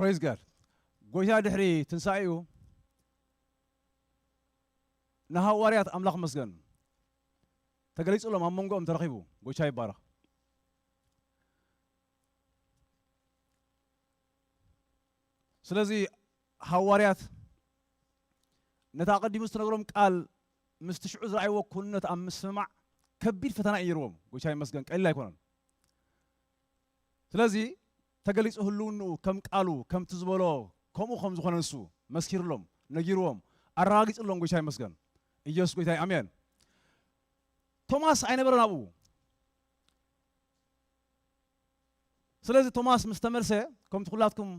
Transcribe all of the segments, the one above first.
Praise God. ጎይታ ድሕሪ ትንሳኤኡ ንሃዋርያት ኣምላኽ መስገን ተገሊጹሎም ኣብ መንጎኦም ተረኺቡ። ጎይታ ይባረኽ። ስለዚ ሃዋርያት ነታ ኣቐዲሙ ዝተነግሮም ቃል ምስቲ ሽዑ ዝረኣይዎ ኩንነት ኣብ ምስምማዕ ከቢድ ፈተና እዩ ነይርዎም። ጎይታ ይመስገን ቀሊል ኣይኮነን። ስለዚ ተገሊጹ ህልውንኡ ከም ቃሉ ከምቲ ዝበሎ ከምኡ ከም ዝኾነ ንሱ መስኪርሎም ነጊርዎም ኣረጋጊጽሎም። ጎይታ ይመስገን። ኢየሱስ ጎይታ እዩ። ኣሜን። ቶማስ ኣይነበረን ኣብኡ። ስለዚ ቶማስ ምስ ተመልሰ ከምቲ ኩላትኩም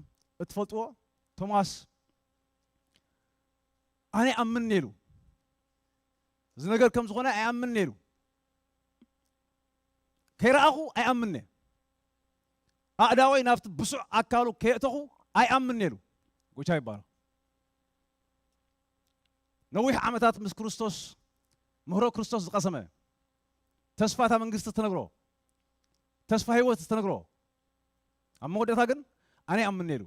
እትፈልጥዎ ቶማስ ኣነ ኣምን ኢሉ እዚ ነገር ከም ዝኾነ ኣይኣምን ኢሉ ከይረኣኹ ኣይኣምን ኣእዳወይ ናብቲ ብሱዕ ኣካሉ ከየእተኹ ኣይኣምን ኢሉ። ጎይታ ይባረኽ። ነዊሕ ዓመታት ምስ ክርስቶስ ምህሮ ክርስቶስ ዝቐሰመ ተስፋ እታ መንግስቲ ዝተነግሮ ተስፋ ህይወት ዝተነግሮ ኣብ መወዳእታ ግን ኣነ ይኣምን ኢሉ።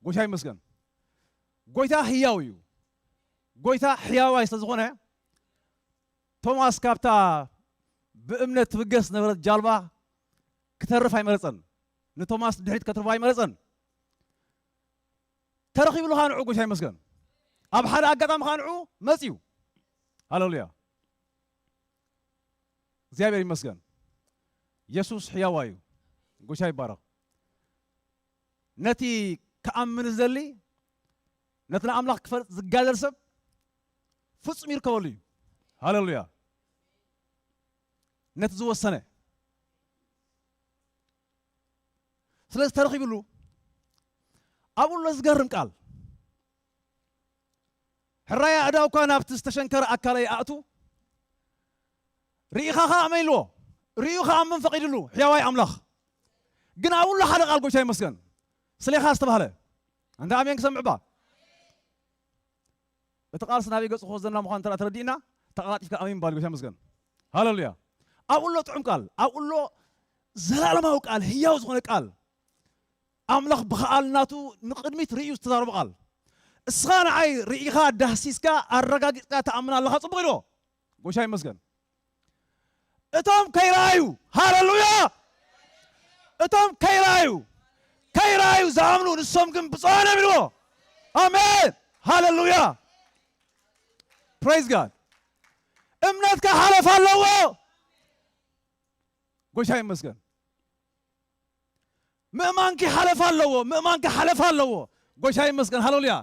ጎይታ ይመስገን። ጎይታ ህያው እዩ። ጎይታ ሕያዋይ ስለ ዝኾነ ቶማስ ካብታ ብእምነት ትብገስ ዝነበረት ጃልባ ክተርፍ ኣይመረጸን። ንቶማስ ድሕሪት ከትርፎ ኣይመረጸን። ተረኺብሉ ኸኣ ንዑ ጎይታ ይመስገን። ኣብ ሓደ ኣጋጣሚ ኸኣ ንዑ መጽዩ። ሃሌሉያ። እግዚኣብሔር ይመስገን። የሱስ ሕያዋ እዩ። ጎይታ ይባረኽ። ነቲ ክኣምን ዝደሊ ነቲ ንኣምላኽ ክፈልጥ ዝጋደል ሰብ ፍጹም ይርከበሉ እዩ። ሃሌሉያ። ነቲ ዝወሰነ ስለዚ ተረኺብሉ ኣብኡ ኣሎ ዝገርም ቃል ሕራይ ኣእዳውካ ናብቲ ዝተሸንከረ ኣካለይ ኣእቱ ርኢኻ ኸኣ ኣመን ኢልዎ ርእዩ ኸኣ ኣምን ፈቒድሉ ሕያዋይ ኣምላኽ ግን ኣብኡ ኣሎ ሓደ ቃል ጎይታ ይመስገን ስሌኻ ዝተባህለ እንተ ኣሜን ክሰምዕ ባ እቲ ቃልሲ ናበይ ገጹ ክወስደና ምዃኑ እንተ ተረዲእና ተቓላጢፍካ ኣሜን ባል ጎይታ ይመስገን ሃሌሉያ ኣብኡ ኣሎ ጥዑም ቃል ኣብኡ ኣሎ ዘላለማዊ ቃል ህያው ዝኾነ ቃል ኣምላኽ ብኸኣልናቱ ንቕድሚት ርእዩ ዝተዛረቦ ቃል እስኻ ንዓይ ርኢኻ ዳህሲስካ ኣረጋጊጽካ ትኣምን ኣለኻ ጽቡቕ ኢልዎ ጎይታ ይመስገን እቶም ከይረኣዩ ሃሌሉያ እቶም ከይረኣዩ ከይረኣዩ ዝኣምኑ ንሶም ግን ብፁዓን እዮም ኢልዎ ኣሜን ሃሌሉያ praise God እምነትካ ሓለፋ ኣለዎ ጎይታ ይመስገን ምእማንኪ ሓለፋ ኣለዎ ምእማንኪ ሓለፋ ኣለዎ ጎይታ ይመስገን ሃሌሉያ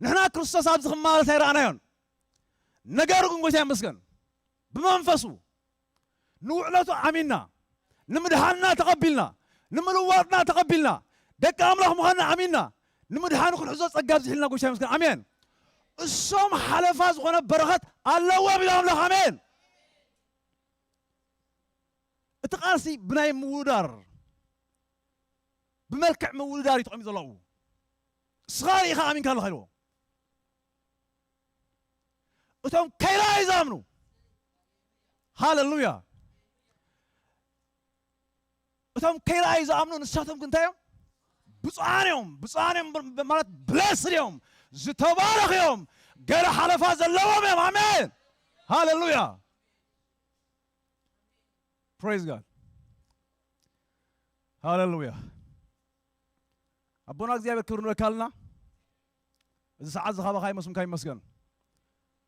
ንሕና ክርስቶስ ኣብዚ ክመላለስ ኣይረኣናዮን ነገሩ ግን ጎይታ ይመስገን ብመንፈሱ ንውዕለቱ ዓሚና ንምድሓንና ተቐቢልና ንምልዋጥና ተቐቢልና ደቂ ኣምላኽ ምዃንና ዓሚና ንምድሓኑ ክንሕዞ ጸጋ ኣብዚሕልና ጎይታ ይመስገን ኣሜን እሶም ሓለፋ ዝኾነ በረኸት ኣለዎም ኢሉ ኣምላኽ ኣሜን እቲ ቃልሲ ብናይ ምውዳር ብመልክዕ ምውዳር እዩ ተቐሚጡ ዘሎ ኣብኡ እስኻ ርኢኻ ኣሚንካ ኣለኻ ኢልዎ እቶም ከይረኣዩ ዝኣምኑ ሃሌሉያ እቶም ከይረኣዩ ዝኣምኑ ንሳቶም ግን እንታይ እዮም ብፁዓን እዮም ብፁዓን እዮም ማለት ብለስድ እዮም ዝተባረኽ እዮም ገለ ሓለፋ ዘለዎም እዮም ኣሜን ሃሌሉያ praise God ሃሌሉያ ኣቦና እግዚኣብሔር ክብሪ ንበካልና እዚ ሰዓት ዝኻባኻ ይመስምካ ይመስገን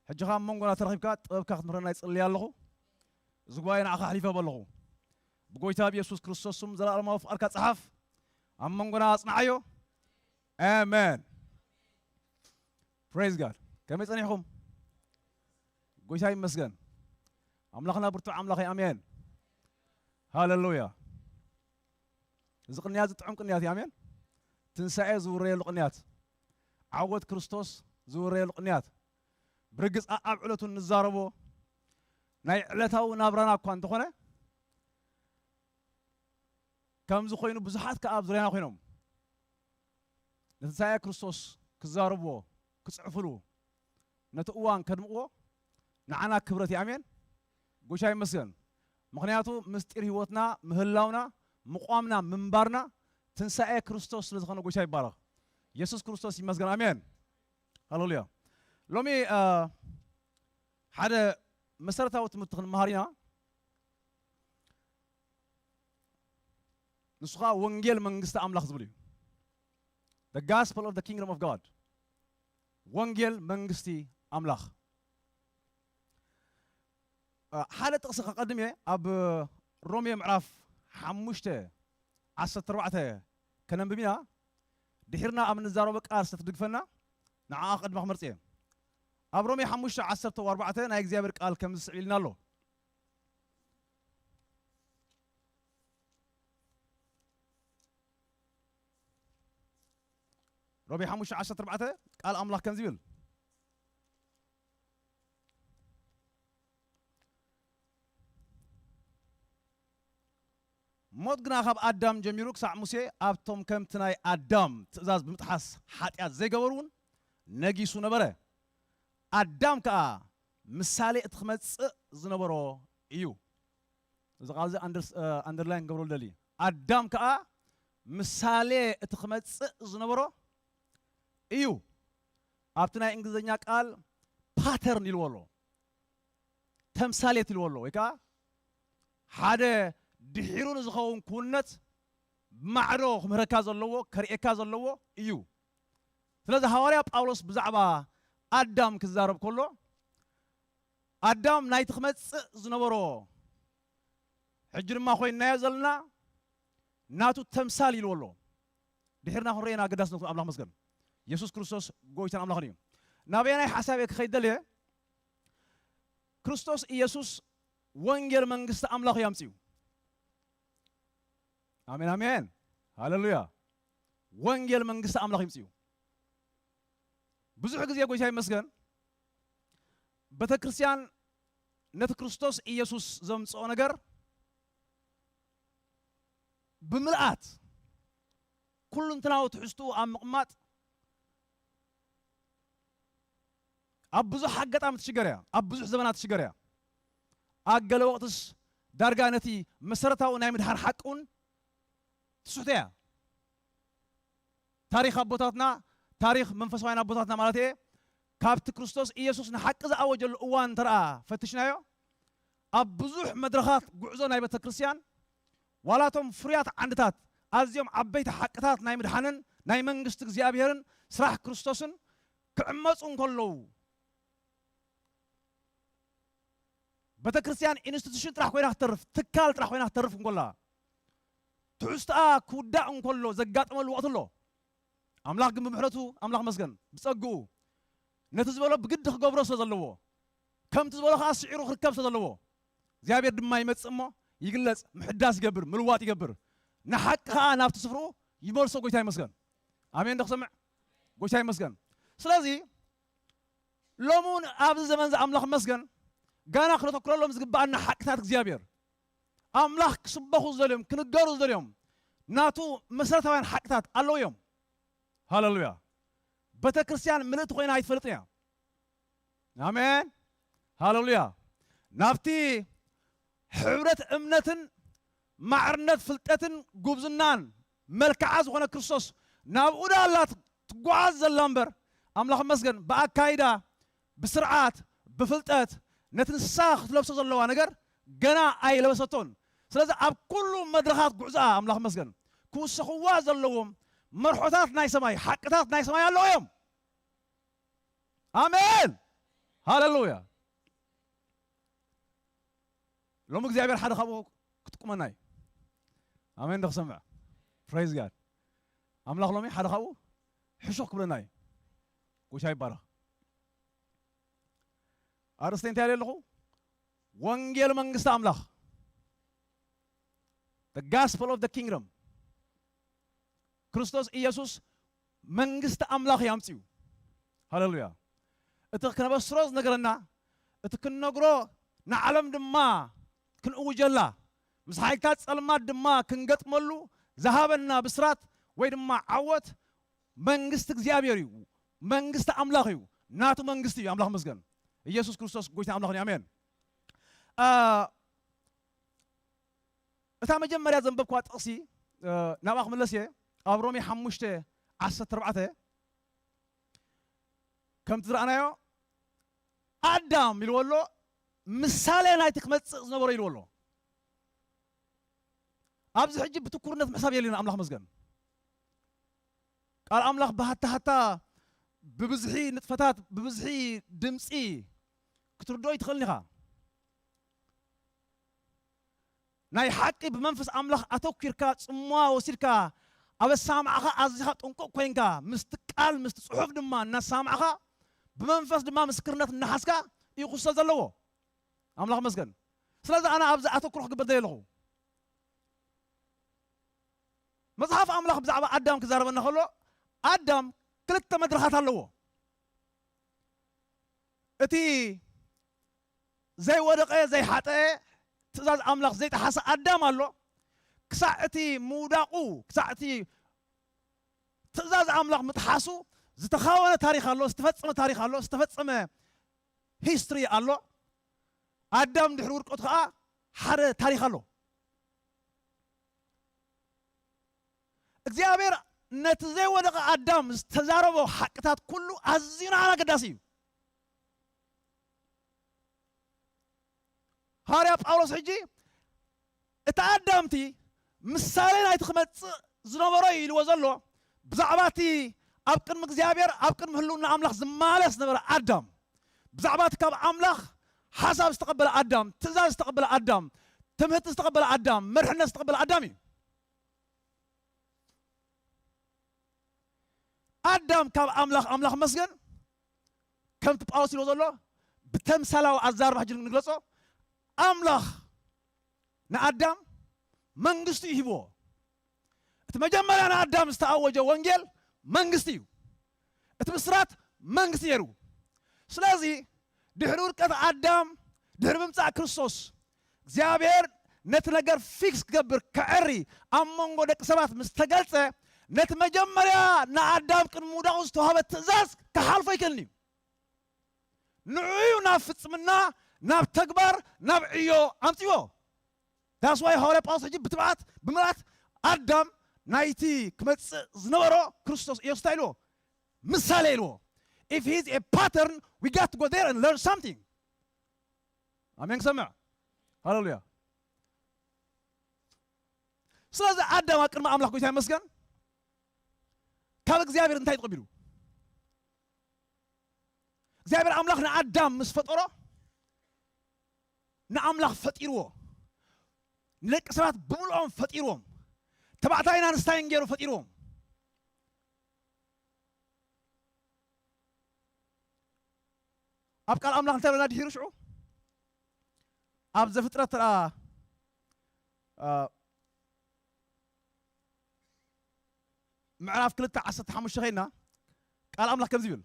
ሕጂ ኸዓ ኣብ መንጎና ተረኺብካ ጥበብካ ክትምህረና ይጽልይ ኣለኹ እዚ ጉባኤ ንዓኻ ኣሕሊፈ በለኹ ብጎይታ ብየሱስ ክርስቶስ ስም ዘለኣለማዊ ፍቓድካ ጸሓፍ ኣብ መንጎና ኣጽንዓዮ ኣሜን praise God ከመይ ጸኒሕኹም ጎይታ ይመስገን ኣምላኽና ብርቱዕ ኣምላኽ ኣሜን ሃሌሉያ እዚ ቅንያት ዝጥዑም ቅንያት እዩ ኣሜን ትንሳኤ ዝውረየሉ ቅንያት ዓወት ክርስቶስ ዝውረየሉ ቅንያት ብርግጽ ኣብ ዕለቱ እንዛረቦ ናይ ዕለታዊ ናብራና እኳ እንተኾነ ከምዚ ኮይኑ ብዙሓት ከኣ ኣብ ዙርያና ኮይኖም ንትንሳኤ ክርስቶስ ክዛረብዎ ክጽሕፍሉ ነቲ እዋን ከድምቕዎ ንዓና ክብረት እዩ ኣሜን ጎይታ ይመስገን ምኽንያቱ ምስጢር ህይወትና ምህላውና ምቋምና ምንባርና ትንሳኤ ክርስቶስ ስለ ዝኾነ ጎይታ ይባረኽ። የሱስ ክርስቶስ ይመስገን። ኣሜን። ሃሌሉያ። ሎሚ ሓደ መሰረታዊ ትምህርቲ ክንመሃር ኢና። ንሱ ኸዓ ወንጌል መንግስቲ ኣምላኽ ዝብል እዩ። The gospel of the kingdom of God። ወንጌል መንግስቲ ኣምላኽ። ሓደ ጥቕሲ ከቐድም እየ። ኣብ ሮሜ ምዕራፍ ሓሙሽተ ዓሰርተ ኣርባዕተ ከነንብብ ኢና። ድሒርና ኣብ ንዛረቦ ቃል ዝተትድግፈና ንዓኣ ቅድማ ክመርጽ እየ። ኣብ ሮሜ ሓሙሽተ ዓሰርተ ኣርባዕተ ናይ እግዚኣብሔር ቃል ከምዚ ስዕብ ኢልና ኣሎ። ሮሜ ሓሙሽተ ዓሰርተ ኣርባዕተ ቃል ኣምላኽ ከምዚ ይብል። ሞት ግና ካብ ኣዳም ጀሚሩ ክሳዕ ሙሴ ኣብቶም ከምቲ ናይ ኣዳም ትእዛዝ ብምጥሓስ ሓጢኣት ዘይገበሩ እውን ነጊሱ ነበረ። ኣዳም ከኣ ምሳሌ እቲ ክመጽእ ዝነበሮ እዩ። እዚ ቃል እዚ ኣንደርስ-፣ እ፣ ኣንደርላይን ክገብረሉ ደሊ። ኣዳም ከኣ ምሳሌ እቲ ክመጽእ ዝነበሮ እዩ። ኣብቲ ናይ እንግሊዝኛ ቃል ፓተርን ኢልዎ ኣሎ። ተምሳሌት ኢልዎ ኣሎ። ወይ ከኣ ሓደ ድሒሩ ንዝኸውን ክውነት ማዕዶ ክምህረካ ዘለዎ፣ ከርእየካ ዘለዎ እዩ። ስለዚ ሃዋርያ ጳውሎስ ብዛዕባ ኣዳም ክዛረብ ከሎ፣ ኣዳም ናይቲ ክመጽእ ዝነበሮ፣ ሕጂ ድማ ኮይንናዮ ዘለና፣ ናቱ ተምሳል ኢልዎ ኣሎ። ድሒርና ክንርእየና ኣገዳስነቱ ኣምላኽ መስገን። የሱስ ክርስቶስ ጎይታን ኣምላኽን እዩ። ናበየናይ ሓሳብ እየ ክኸይድ ደልየ? ክርስቶስ ኢየሱስ ወንጌል መንግስቲ ኣምላኽ እዩ ኣምጺኡ። ኣሜን፣ ኣሜን። ሃሌሉያ። ወንጌል መንግስቲ ኣምላኽ ይምጽኡ። ብዙሕ ግዜ ጎይታ ይመስገን፣ ቤተ ክርስቲያን ነቲ ክርስቶስ ኢየሱስ ዘምጽኦ ነገር ብምልኣት ኩሉ እንትናዊ ትሕዝትኡ ኣብ ምቕማጥ ኣብ ብዙሕ ኣጋጣሚ ትሽገር እያ፣ ኣብ ብዙሕ ዘመናት ትሽገር እያ። ኣብ ገለ ወቕትስ ዳርጋ ነቲ መሰረታዊ ናይ ምድሓን ሓቂ እውን ትስሕቶ እያ። ታሪኽ ኣቦታትና፣ ታሪኽ መንፈሳውያን ኣቦታትና ማለት እየ፣ ካብቲ ክርስቶስ ኢየሱስ ንሓቂ ዝኣወጀሉ እዋን እንተ ደኣ ፈቲሽናዮ፣ ኣብ ብዙሕ መድረኻት ጉዕዞ ናይ ቤተ ክርስቲያን፣ ዋላ እቶም ፍሩያት ዓንድታት፣ ኣዝዮም ዓበይቲ ሓቅታት ናይ ምድሓንን ናይ መንግስቲ እግዚኣብሔርን ስራሕ ክርስቶስን ክዕመጹ እንከለዉ፣ ቤተ ክርስቲያን ኢንስቲቱሽን ጥራሕ ኮይና ክትተርፍ፣ ትካል ጥራሕ ኮይና ክትተርፍ እንከላ፣ ትሕዝቶኣ ክውዳእ እንከሎ ዘጋጠመሉ ወቕቲ ኣሎ። ኣምላኽ ግን ብምሕረቱ፣ ኣምላኽ መስገን፣ ብጸግኡ ነቲ ዝበሎ ብግዲ ክገብሮ ስለ ዘለዎ፣ ከምቲ ዝበሎ ከኣ ስዒሩ ክርከብ ስለ ዘለዎ፣ እግዚኣብሔር ድማ ይመጽእ እሞ ይግለጽ፣ ምሕዳስ ይገብር፣ ምልዋጥ ይገብር፣ ንሓቂ ከኣ ናብቲ ስፍርኡ ይመልሶ። ጎይታ ይመስገን። ኣሜን። ዶ ክሰምዕ? ጎይታ ይመስገን። ስለዚ ሎሚ እውን ኣብዚ ዘመን እዚ ኣምላኽ መስገን፣ ጋና ክነተኩረሎም ዝግብኣና ሓቅታት እግዚኣብሔር፣ ኣምላኽ ክስበኹ ዝደልዮም፣ ክንገሩ ዝደልዮም ናቱ መሰረታውያን ሓቅታት ኣለዉ እዮም። ሃሌሉያ። ቤተ ክርስቲያን ምልእቲ ኮይና ኣይትፈልጥን እያ። ኣሜን። ሃሌሉያ። ናብቲ ሕብረት እምነትን ማዕርነት ፍልጠትን ጉብዝናን መልክዓ ዝኾነ ክርስቶስ ናብኡ ደኣ ኣላ ትጓዓዝ ዘላ እምበር፣ ኣምላኽ መስገን፣ ብኣካይዳ፣ ብስርዓት፣ ብፍልጠት ነቲ ንሳ ክትለብሶ ዘለዋ ነገር ገና ኣይለበሰቶን። ስለዚ ኣብ ኩሉ መድረኻት ጉዕዞኣ ኣምላኽ መስገን ክውስኽዋ ዘለዎም መርሖታት ናይ ሰማይ፣ ሓቅታት ናይ ሰማይ ኣለዉ እዮም። ኣሜን። ሃሌሉያ። ሎሚ እግዚኣብሔር ሓደ ካብኡ ክጥቁመና እዩ። ኣሜን። ዶ ክሰምዕ? ፕሬዝ ጋድ። ኣምላኽ ሎሚ ሓደ ካብኡ ሕሹኽ ክብለና እዩ። ጎይታ ይባረኽ። ኣርእስተይ እንታይ ኢለ ኣለኹ? ወንጌል መንግስቲ ኣምላኽ፣ the gospel of the kingdom። ክርስቶስ ኢየሱስ መንግስቲ ኣምላኽ እዩ ኣምጺኡ። ሃሌሉያ። እቲ ክነበስሮ ዝነገረና፣ እቲ ክንነግሮ ንዓለም ድማ ክንእውጀላ፣ ምስ ሓይልታት ጸልማት ድማ ክንገጥመሉ ዝሃበና ብስራት ወይ ድማ ዓወት መንግስቲ እግዚኣብሔር እዩ። መንግስቲ ኣምላኽ እዩ። ናቱ መንግስቲ እዩ። ኣምላኽ መስገን። ኢየሱስ ክርስቶስ ጎይታ ኣምላኽ እዩ። ኣሜን። አ፣ እታ መጀመርያ ዘንበብኳ ጥቕሲ፣ እ፣ ናብኣ ክምለስ እየ። ኣብ ሮሜ ሓሙሽተ ዓሰርተ ኣርባዕተ ከምቲ ዝረኣናዮ ኣዳም ኢልዎ ኣሎ፣ ምሳሌ ናይቲ ክመጽእ ዝነበሮ ኢልዎ ኣሎ። ኣብዚ ሕጂ ብትኩርነት ምሕሳብ የድልየና። ኣምላኽ መስገን። ቃል ኣምላኽ ብሃታ ሃታ ብብዝሒ ንጥፈታት፣ ብብዝሒ ድምጺ ክትርድኦ ይትኽእልን ኢኻ። ናይ ሓቂ ብመንፈስ ኣምላኽ ኣተኲርካ፣ ጽምዋ ወሲድካ፣ ኣብ ኣሰማምዓኻ ኣዚኻ ጥንቁቕ ኮይንካ፣ ምስቲ ቃል፣ ምስቲ ጽሑፍ ድማ እናሰማማዕኻ፣ ብመንፈስ ድማ ምስክርነት እናሓዝካ እዩ ክውሰድ ዘለዎ። ኣምላኽ መስገን። ስለዚ ኣነ ኣብዚ ኣተኩሮ ክግበር ደልየ ኣለኹ። መጽሓፍ ኣምላኽ ብዛዕባ ኣዳም ክዛረበና ከሎ፣ ኣዳም ክልተ መድረኻት ኣለዎ። እቲ ዘይወደቐ፣ ዘይሓጠአ፣ ትእዛዝ ኣምላኽ ዘይጠሓሰ ኣዳም ኣሎ። ክሳዕ እቲ ምውዳቑ፣ ክሳዕ እቲ ትእዛዝ ኣምላኽ ምጥሓሱ ዝተኻወነ ታሪኽ ኣሎ፣ ዝተፈጸመ ታሪኽ ኣሎ፣ ዝተፈጸመ ሂስትሪ ኣሎ። ኣዳም ድሕሪ ውድቀቱ ኸኣ ሓደ ታሪኽ ኣሎ። እግዚኣብሔር ነቲ ዘይወደቐ ኣዳም ዝተዛረቦ ሓቅታት ኩሉ ኣዝዩ ንዓና ኣገዳሲ እዩ። ሃዋርያ ጳውሎስ ሕጂ እቲ ኣዳምቲ ምሳሌ ናይቲ ክመጽእ ዝነበሮ እዩ ኢልዎ ዘሎ፣ ብዛዕባ እቲ ኣብ ቅድሚ እግዚኣብሔር፣ ኣብ ቅድሚ ህልውና ኣምላኽ ዝመላለስ ዝነበረ ኣዳም፣ ብዛዕባ እቲ ካብ ኣምላኽ ሓሳብ ዝተቐበለ ኣዳም፣ ትእዛዝ ዝተቐበለ ኣዳም፣ ትምህርቲ ዝተቐበለ ኣዳም፣ መርሕነት ዝተቐበለ ኣዳም እዩ። ኣዳም ካብ ኣምላኽ፣ ኣምላኽ መስገን፣ ከምቲ ጳውሎስ ኢልዎ ዘሎ፣ ብተምሳላዊ ኣዛርባ ሕጂ ንግለጾ፣ ኣምላኽ ንኣዳም መንግስቲ እዩ ሂብዎ። እቲ መጀመርያ ንኣዳም ዝተኣወጀ ወንጌል መንግስቲ እዩ። እቲ ብስራት መንግስቲ ነይሩ። ስለዚ ድሕሪ ውድቀት ኣዳም፣ ድሕሪ ምምጻእ ክርስቶስ፣ እግዚኣብሔር ነቲ ነገር ፊክስ ክገብር፣ ከዐሪ፣ ኣብ መንጎ ደቂ ሰባት ምስ ተገልጸ፣ ነቲ መጀመርያ ንኣዳም ቅድሚ ምውዳቑ ዝተዋህበ ትእዛዝ ክሓልፎ ኣይክእልን እዩ። ንዑ እዩ ናብ ፍጽምና፣ ናብ ተግባር፣ ናብ ዕዮ ኣምጺዎ። That's why ሃዋርያ ጳውሎስ ሕጂ ብትብዓት፣ ብምልኣት ኣዳም ናይቲ ክመጽእ ዝነበሮ ክርስቶስ ኢየሱስ እንታይ ኢልዎ? ምሳሌ ኢልዎ። If he is a pattern, we got to go there and learn something. ኣሜን ክሰምዕ። ሃሌሉያ። ስለዚ ኣዳም ኣብ ቅድሚ ኣምላኽ፣ ጎይታ ይመስገን፣ ካብ እግዚኣብሔር እንታይ ተቐቢሉ? እግዚኣብሔር ኣምላኽ ንኣዳም ምስ ፈጠሮ፣ ንኣምላኽ ፈጢርዎ። ንደቂ ሰባት ብምልኦም ፈጢርዎም። ተባዕታይን ኣንስታይን ገይሩ ፈጢርዎም። ኣብ ቃል ኣምላኽ እንታይ ብለና ድሒሩ ሽዑ? ኣብ ዘፍጥረት ተራ፣ አ፣ ምዕራፍ ክልተ ዓሰርተ ሓሙሽተ ኸይድና፣ ቃል ኣምላኽ ከምዚ ይብል።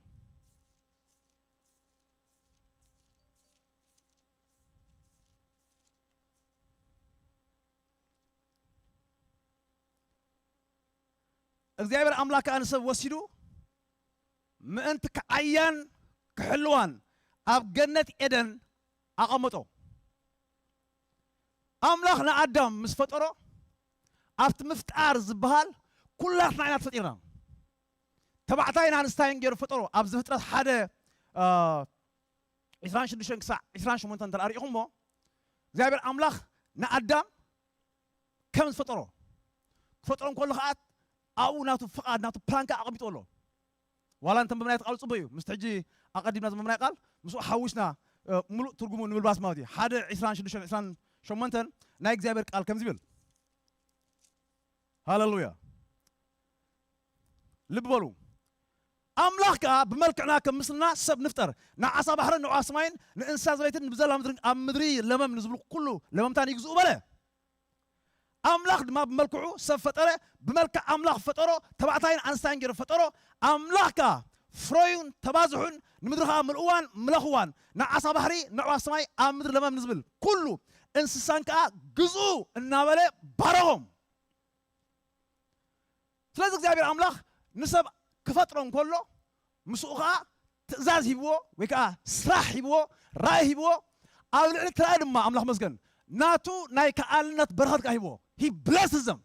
እግዚኣብሔር ኣምላኽ ከኣ ንሰብ ወሲዱ ምእንቲ ክዓያን ክሕልዋን ኣብ ገነት ኤደን ኣቐመጦ። ኣምላኽ ንኣዳም ምስ ፈጠሮ፣ ኣብቲ ምፍጣር ዝበሃል ኩላትና ኢና ተፈጢርና። ተባዕታይን ኣንስታይን ገይሩ ፈጠሮ። ኣብ ዘፍጥረት ሓደ፣ አ፣ ዕስራን ሽዱሽተን ክሳዕ ዕስራን ሸሞንተን እንተ ርኢኹሞ፣ እግዚኣብሔር ኣምላኽ ንኣዳም ከም ዝፈጠሮ፣ ክፈጥሮ እንከሎ ኸዓ ኣብኡ ናቱ ፍቓድ፣ ናቱ ፕላን ከኣ ኣቐሚጡ ኣሎ። ዋላ እንተንበብናዮ እቲ ቃል ጽቡቕ እዩ። ምስቲ ሕጂ ኣቐዲምና ዘንበብናዮ ቃል ምስኡ ሓዊስና፣ እ፣ ምሉእ ትርጉሙ ንምልባስ ማለት እዩ። ሓደ ዕስራን ሽዱሽተን ዕስራን ሸሞንተን ናይ እግዚኣብሔር ቃል ከምዚ ይብል። ሃሌሉያ። ልቢ በሉ። ኣምላኽ ከኣ ብመልክዕና ከም ምስልና ሰብ ንፍጠር፣ ንዓሳ ባሕርን ንኣዕዋፍ ሰማይን ንእንስሳ ዘቤትን ንብዘላ ምድርን ኣብ ምድሪ ለመም ንዝብሉ ኩሉ ለመምታን ይግዝኡ በለ። ኣምላኽ ድማ ብመልክዑ ሰብ ፈጠረ፣ ብመልክዕ ኣምላኽ ፈጠሮ፣ ተባዕታይን ኣንስታይን ገይሩ ፈጠሮ። ኣምላኽ ከኣ ፍረዩን ተባዝሑን፣ ንምድሪ ከኣ ምልእዋን ምለኽዋን፣ ንዓሳ ባሕሪ፣ ንኣዕዋፍ ሰማይ፣ ኣብ ምድሪ ለመም ንዝብል ኩሉ እንስሳን ከኣ ግዝኡ እናበለ ባረኾም። ስለዚ እግዚኣብሔር ኣምላኽ ንሰብ ክፈጥሮ እንከሎ ምስኡ ኸዓ ትእዛዝ ሂብዎ ወይ ከዓ ስራሕ ሂብዎ፣ ራእይ ሂብዎ። ኣብ ልዕሊ እቲ ራእይ ድማ ኣምላኽ መስገን ናቱ ናይ ከኣልነት በረኸት ከኣ ሂብዎ። He blesses them።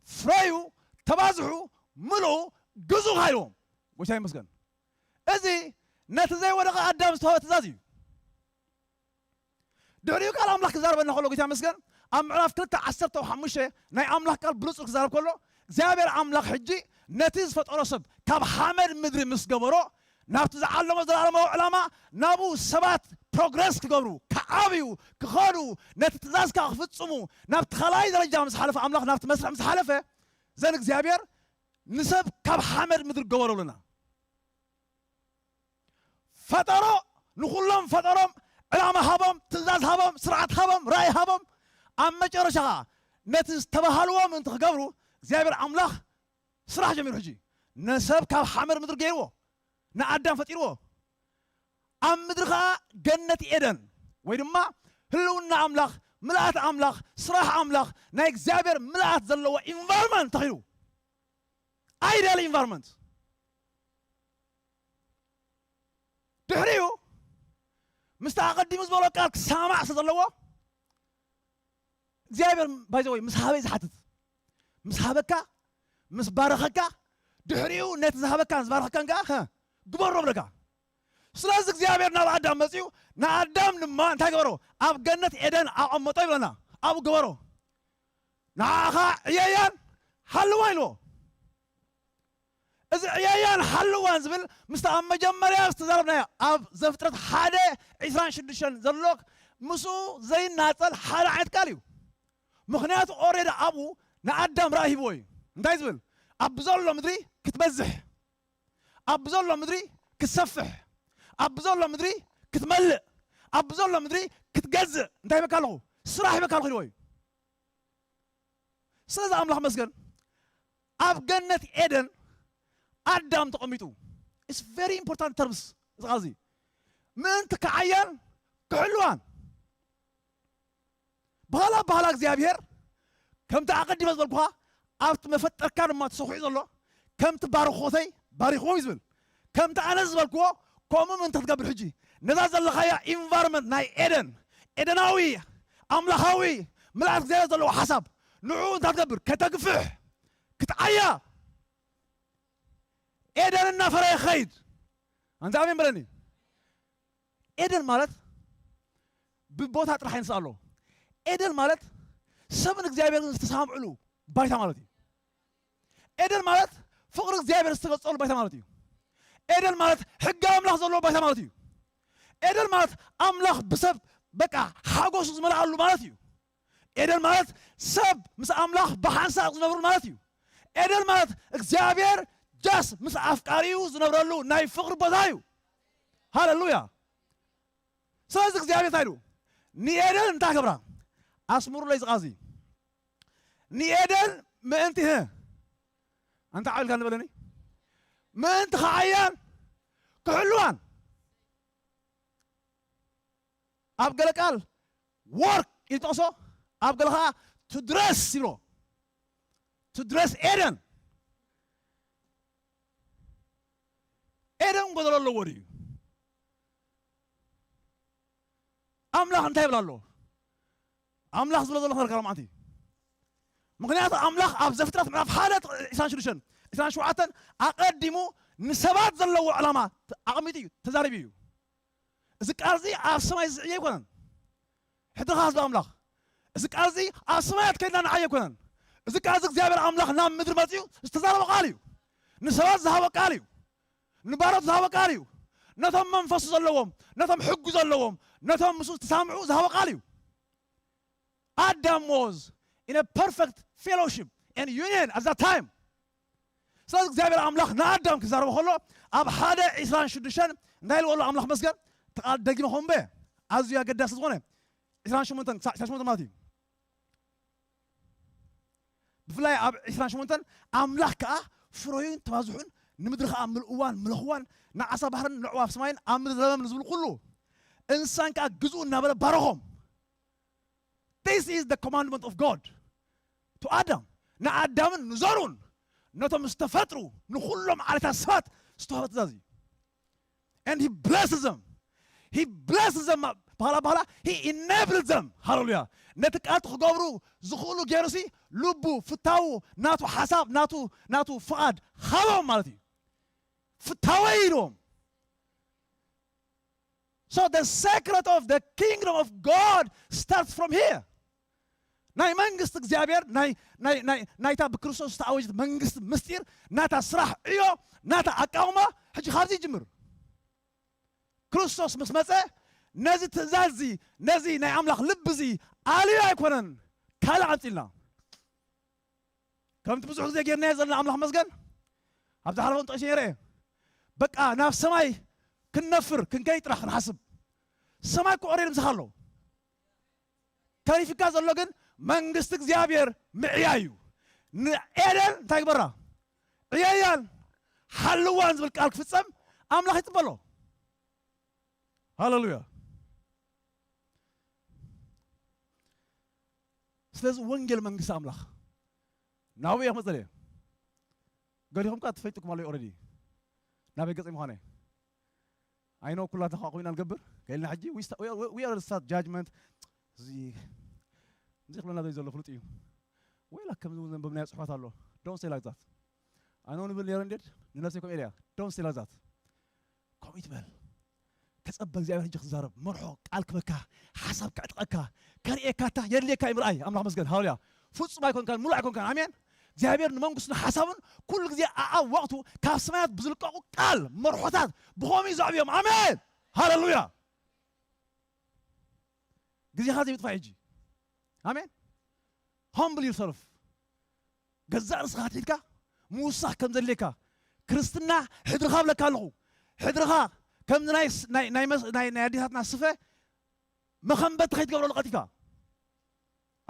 ፍረዩ፣ ተባዝሑ፣ ምልኡ፣ ግዙ ኢልዎም። ጎይታ ይመስገን። እዚ ነቲ ዘይወደቐ ኣዳም ዝተዋህበ ትእዛዝ እዩ። ድሕሪኡ ቃል ኣምላኽ ክዛረበና ከሎ፣ ጎይታ ይመስገን፣ ኣብ ምዕራፍ ክልተ ዓሰርተ ሓሙሽተ ናይ ኣምላኽ ቃል ብሉጽ ክዛረብ ከሎ፣ እግዚኣብሔር ኣምላኽ ሕጂ ነቲ ዝፈጠሮ ሰብ ካብ ሓመድ ምድሪ ምስ ገበሮ፣ ናብቲ ዝዓለሞ ዘላለማዊ ዕላማ፣ ናብኡ ሰባት ፕሮግረስ ክገብሩ፣ ክዓብዩ፣ ክኸዱ፣ ነቲ ትእዛዝ ከዓ ክፍጽሙ፣ ናብቲ ካልኣይ ደረጃ ምስ ሓለፈ፣ ኣምላኽ ናብቲ መስርሕ ምስ ሓለፈ፣ ዘን እግዚኣብሔር ንሰብ ካብ ሓመድ ምድሪ ገበሮ ኣለና። ፈጠሮ፣ ንኹሎም ፈጠሮም፣ ዕላማ ሃቦም፣ ትእዛዝ ሃቦም፣ ስርዓት ሃቦም፣ ራእይ ሃቦም። ኣብ መጨረሻ ኸዓ ነቲ ዝተባሃልዎ ምእንቲ ክገብሩ እግዚኣብሔር ኣምላኽ ስራሕ ጀሚሩ። ሕጂ ነሰብ ካብ ሓመድ ምድሪ ገይርዎ፣ ንኣዳም ፈጢርዎ። ኣብ ምድሪ ኸዓ ገነት ኤደን ወይ ድማ ህልውና ኣምላኽ፣ ምልኣት ኣምላኽ፣ ስራሕ ኣምላኽ፣ ናይ እግዚኣብሔር ምልኣት ዘለዎ ኢንቫይሮንመንት ተኺሉ። ኣይዲያል ኢንቫይሮንመንት። ድሕሪኡ ምስቲ ኣቐዲሙ ዝበሎ ቃል ክሰማማዕ ስለ ዘለዎ፣ እግዚኣብሔር ባይዘወይ ምስ ሃበይ ዝሓትት፣ ምስ ሃበካ፣ ምስ ባረኸካ፣ ድሕሪኡ ነቲ ዝሃበካን ዝባረኸካን ከኣ፣ ሀ፣ ግበሮ ብለካ። ስለዚ እግዚኣብሔር ናብ ኣዳም መጺኡ፣ ንኣዳም ድማ እንታይ ገበሮ? ኣብ ገነት ኤደን ኣቐመጦ ይብለና። ኣብኡ ገበሮ። ንዓኻ ዕየያን ሓልዋ ኢልዎ። እዚ ዕየያን ሓልዋን ዝብል ምስቲ ኣብ መጀመርያ ዝተዛረብናዮ ኣብ ዘፍጥረት ሓደ ዒስራን ሽዱሽተን ዘሎ ምስኡ ዘይናጸል ሓደ ዓይነት ቃል እዩ። ምኽንያቱ ኦሬዲ ኣብኡ ንኣዳም ራእይ ሂብዎ እዩ። እንታይ ዝብል? ኣብ ዘሎ ምድሪ ክትበዝሕ፣ ኣብ ዘሎ ምድሪ ክትሰፍሕ፣ ኣብ ዘሎ ምድሪ ክትመልእ፣ ኣብ ዘሎ ምድሪ ክትገዝእ እንታይ ይበካ ኣለኹ? ስራሕ ይበካ ኣለኹ ኢልዎ እዩ። ስለዚ ኣምላኽ መስገን ኣብ ገነት ኤደን ኣዳም ተቐሚጡ። It's very important terms እዚ ቃል እዚ። ምእንቲ ክዓያን ክሕልዋን። ባህላ ባህላ እግዚኣብሔር ከምቲ ኣቐዲመ ዝበልኩኻ ኣብቲ መፈጠርካ ድማ ተሰኺዑ ዘሎ ከምቲ ባርኾተይ ባሪኽዎም እዩ ዝብል። ከምቲ ኣነ ዝበልክዎ ከምኡ ምእንቲ ክትገብር ሕጂ ነዛ ዘለኻያ ኢንቫይሮንመንት ናይ ኤደን ኤደናዊ ኣምላኻዊ ምልኣት እግዚኣብሔር ዘለዎ ሓሳብ ንዕኡ እንታይ ክትገብር ከተግፍሕ ክትዓያ ኤደን እናፈረየ ክኸይድ ኣንተ ኣሜን በለኒ። ኤደን ማለት ብቦታ ጥራሕ ይንስእ ኣሎ። ኤደን ማለት ሰብን እግዚኣብሔርን ዝተሰማምዕሉ ባይታ ማለት እዩ። ኤደን ማለት ፍቕሪ እግዚኣብሔር ዝተገልጸሉ ባይታ ማለት እዩ። ኤደን ማለት ሕጊ ኣምላኽ ዘለዎ ባይታ ማለት እዩ። ኤደን ማለት ኣምላኽ ብሰብ በቃ ሓጎሱ ዝመልኣሉ ማለት እዩ። ኤደን ማለት ሰብ ምስ ኣምላኽ ብሓንሳእ ዝነብሩ ማለት እዩ። ኤደን ማለት እግዚኣብሔር ጃስ ምስ ኣፍቃሪኡ ዝነብረሉ ናይ ፍቕሪ ቦታ እዩ። ሃለሉያ። ስለዚ እግዚኣብሔር እንታይ ኢሉ ንኤደን እንታይ ገብራ? ኣስምሩለይ ዝቓዚ ንኤደን ምእንቲ ህ ኣንታ ዓብልካ ንበለኒ ምእንቲ ከዓያን ክሕልዋን ኣብ ገለ ቃል ወርክ ይጠቕሶ ኣብ ገለ ከዓ ትድረስ ይብሎ ትድረስ ኤደን ኤደን ጎደሎ ኣለዎ ድዩ ኣምላኽ እንታይ ይብል ኣሎ ኣምላኽ ዝብሎ ዘሎ ክነርካ ሎማዓንቲ ምክንያቱ ኣምላኽ ኣብ ዘፍጥረት ምዕራፍ ሓደ ዕስራን ሽዱሽተን ዕስራን ሸውዓተን ኣቐዲሙ ንሰባት ዘለዎ ዕላማ ኣቐሚጡ እዩ ተዛሪቡ እዩ እዚ ቃል እዚ ኣብ ሰማይ ዝዕየ ኣይኮነን ሕድርኻ ህዝቢ ኣምላኽ እዚ ቃል እዚ ኣብ ሰማያት ከይድና ንዓየ ኣይኮነን እዚ ቃል እዚ እግዚኣብሔር ኣምላኽ ናብ ምድሪ መፅኡ ዝተዛረበ ቃል እዩ ንሰባት ዝሃበ ቃል እዩ ንባሮት ዝሃበ ቃል እዩ ነቶም መንፈሱ ዘለዎም ነቶም ሕጉ ዘለዎም ነቶም ምስኡ ዝተሳምዑ ዝሃበ ቃል እዩ Adam was in a perfect fellowship and union at that time ስለዚ እግዚኣብሔር ኣምላኽ ንኣዳም ክዛረቦ ከሎ ኣብ ሓደ ዕስራን ሽዱሽተን እንታይ ኢልዎ ኣሎ ኣምላኽ መስገን እቲ ቃል ደጊመ ከምበ ኣዝዩ ኣገዳሲ ዝኾነ ዕስራን ሸሞንተን ክሳዕ ዕስራን ሸሞንተን ማለት እዩ ብፍላይ ኣብ ዕስራን ሸሞንተን ኣምላኽ ከዓ ፍረዩን ተባዝሑን ንምድሪ ከዓ ምልእዋን ምለኽዋን ንዓሳ ባሕርን ንዕዋፍ ሰማይን ኣብ ምድሪ ለበም ንዝብሉ ኩሉ እንስሳን ከዓ ግዝኡ እናበለ ባረኾም This is the commandment of God to Adam ንኣዳምን ንዘሩን ነቶም ዝተፈጥሩ ንኩሎም ዓሌታት ሰባት ዝተዋህበ ትእዛዝ እዩ and he blesses them he blesses them ባህላ ባህላ he enabled them. ሃሌሉያ። ነቲ ቃል ክገብሩ ዝኽእሉ ገይሩሲ ልቡ ፍታዉ ናቱ ሓሳብ ናቱ ናቱ ፍቓድ ሃቦም ማለት እዩ። ፍታወይ ኢልዎም። So the secret of the kingdom of God starts from here. ናይ መንግስቲ እግዚኣብሔር ናይ ናይ ናይ ናይታ ብክርስቶስ ዝተኣወጀት መንግስቲ ምስጢር ናታ ስራሕ ዕዮ ናታ ኣቃውማ ሕጂ ካብዚ ይጅምር። ክርስቶስ ምስ መጸ ነዚ ትእዛዝ እዚ ነዚ ናይ ኣምላኽ ልቢ እዚ ኣልዩ ኣይኮነን ካልእ ኣምጺልና። ከምቲ ብዙሕ ግዜ ጌርናዮ ዘለና ኣምላኽ መስገን ኣብ ዝሓለፈ እውን ጠቂሰ ነይረ እየ። በቃ ናብ ሰማይ ክንነፍር ክንከይድ ጥራሕ ክንሓስብ ሰማይ እኮ ኦሬዲ ምሳኻ ኣሎ። ተሪፍካ ዘሎ ግን መንግስቲ እግዚኣብሔር ምዕያይ እዩ። ንኤደን እንታይ ግበራ? ዕየያን ሓልዋን ዝብል ቃል ክፍጸም ኣምላኽ ይጽበሎ። ሃሌሉያ። ስለዚ ወንጌል መንግስቲ ኣምላኽ ናብኡ እየ ክመፀለ እየ። ገሊኹም ከ ትፈልጥኩም ኣለዩ ኦረዲ ናበይ ገፀ ምዃነ ኣይኖ ኩላትና ከዓ ኮይና ንገብር ከይልና ሕጂ we start judgment እዚ እዚ ክብለና ዘይ ዘሎ ፍሉጥ እዩ። ወይላ ከምዚ እውን ዘንበብናዮ ፅሑፋት ኣሎ። Don't say like that. ኣነ እውን ብል ነረ እንዴድ ንነፍሰይ ከምኡ ኢለያ። Don't say like that. ከምኡ ይትበል። ተጸበ እግዚኣብሔር ሕጂ ክዛረብ መርሖ ቃል ክበካ ሓሳብ ከዕጥቐካ ከርእየካ እታ የድልየካ እዩ ምርኣይ ኣምላኽ መስገን ሃሌሉያ። ፍጹም ኣይኮንካን ሙሉእ ኣይኮንካን ኣሜን። እግዚኣብሔር ንመንግስቱን ሓሳቡን ኩሉ ግዜ ኣኣብ ወቕቱ ካብ ሰማያት ብዝልቀቑ ቃል መርሖታት ብኸምኡ እዩ ዘዕብዮም ኣሜን ሃሌሉያ። ግዜኻ ዘይምጥፋእ ሕጂ ኣሜን። Humble yourself. ገዛእ ርእስኻ ኣትሒድካ ምውሳኽ ከም ዘድልየካ ክርስትና ሕድርኻ ብለካ ኣለኹ። ሕድርኻ ከምዚ ናይ ስ- ናይ ናይ መስ- ናይ ናይ ኣዴታትና ስፈ መኸንበቲ ከይትገብረሉ ቀቲካ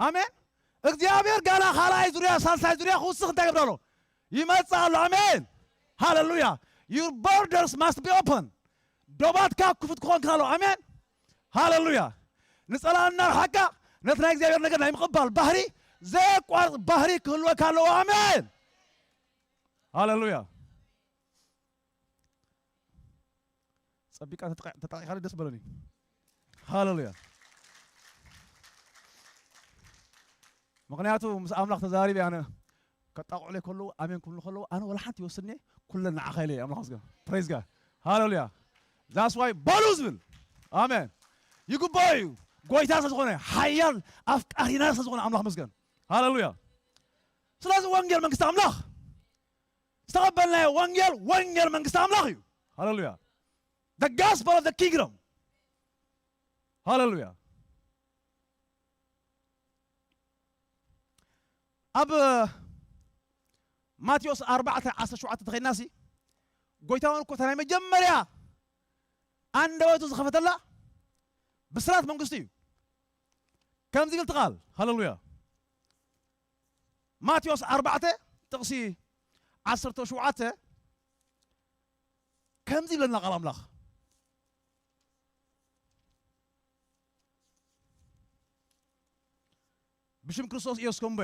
ኣሜን። እግዚኣብሔር ጋና ካልኣይ ዙርያ ሳልሳይ ዙርያ ክውስኽ እንታይ ገብር ኣሎ? ይመጽእ ኣሎ ኣሜን ሃሌሉያ። Your borders must be open. ዶባትካ ክፉት ክኾን ከሎ ኣሜን ሃሌሉያ። ንጸላእና ርሓካ ነቲ ናይ እግዚኣብሔር ነገር ናይ ምቕባል ባህሪ ዘየቋርጽ ባህሪ ክህልወካ ኣለዎ ኣሜን ሃሌሉያ። ጸቢቃ ተጠቂዕካ ደስ በለኒ ሃሌሉያ። ምክንያቱ ምስ ኣምላኽ ተዛሪበ ኣነ ከጣቕዑለይ ከለዉ ኣሜን ክብሉ ከለዉ ኣነ ወላ ሓንቲ ይወስድኒ ኩለን ንዓኻ ኢለ ኣምላኽ መስገን praise God ሃሌሉያ። That's why በሉ ዝብል ኣሜን ይግባኦ እዩ። ጎይታ ስለ ዝኾነ ሓያል ኣፍቃሪና ስለ ዝኾነ ኣምላኽ መስገን ሃሌሉያ። ስለዚ ወንጌል መንግስቲ ኣምላኽ ዝተቐበልናዮ ወንጌል ወንጌል መንግስቲ ኣምላኽ እዩ ሃሌሉያ። The gospel of the kingdom ሃሌሉያ። ኣብ ማቴዎስ ኣርባዕተ ዓሰርተ ሸውዓተ ተኸይድናሲ ጎይታውን እኮ እታ ናይ መጀመርያ ኣንደበቱ ዝኸፈተላ ብስራት መንግስቱ እዩ። ከምዚ ይብል ትቓል ሃሌሉያ። ማቴዎስ ኣርባዕተ ጥቕሲ ዓሰርተ ሸውዓተ ከምዚ ይብለና ቃል ኣምላኽ ብሽም ክርስቶስ ኢየሱስ ከምቦ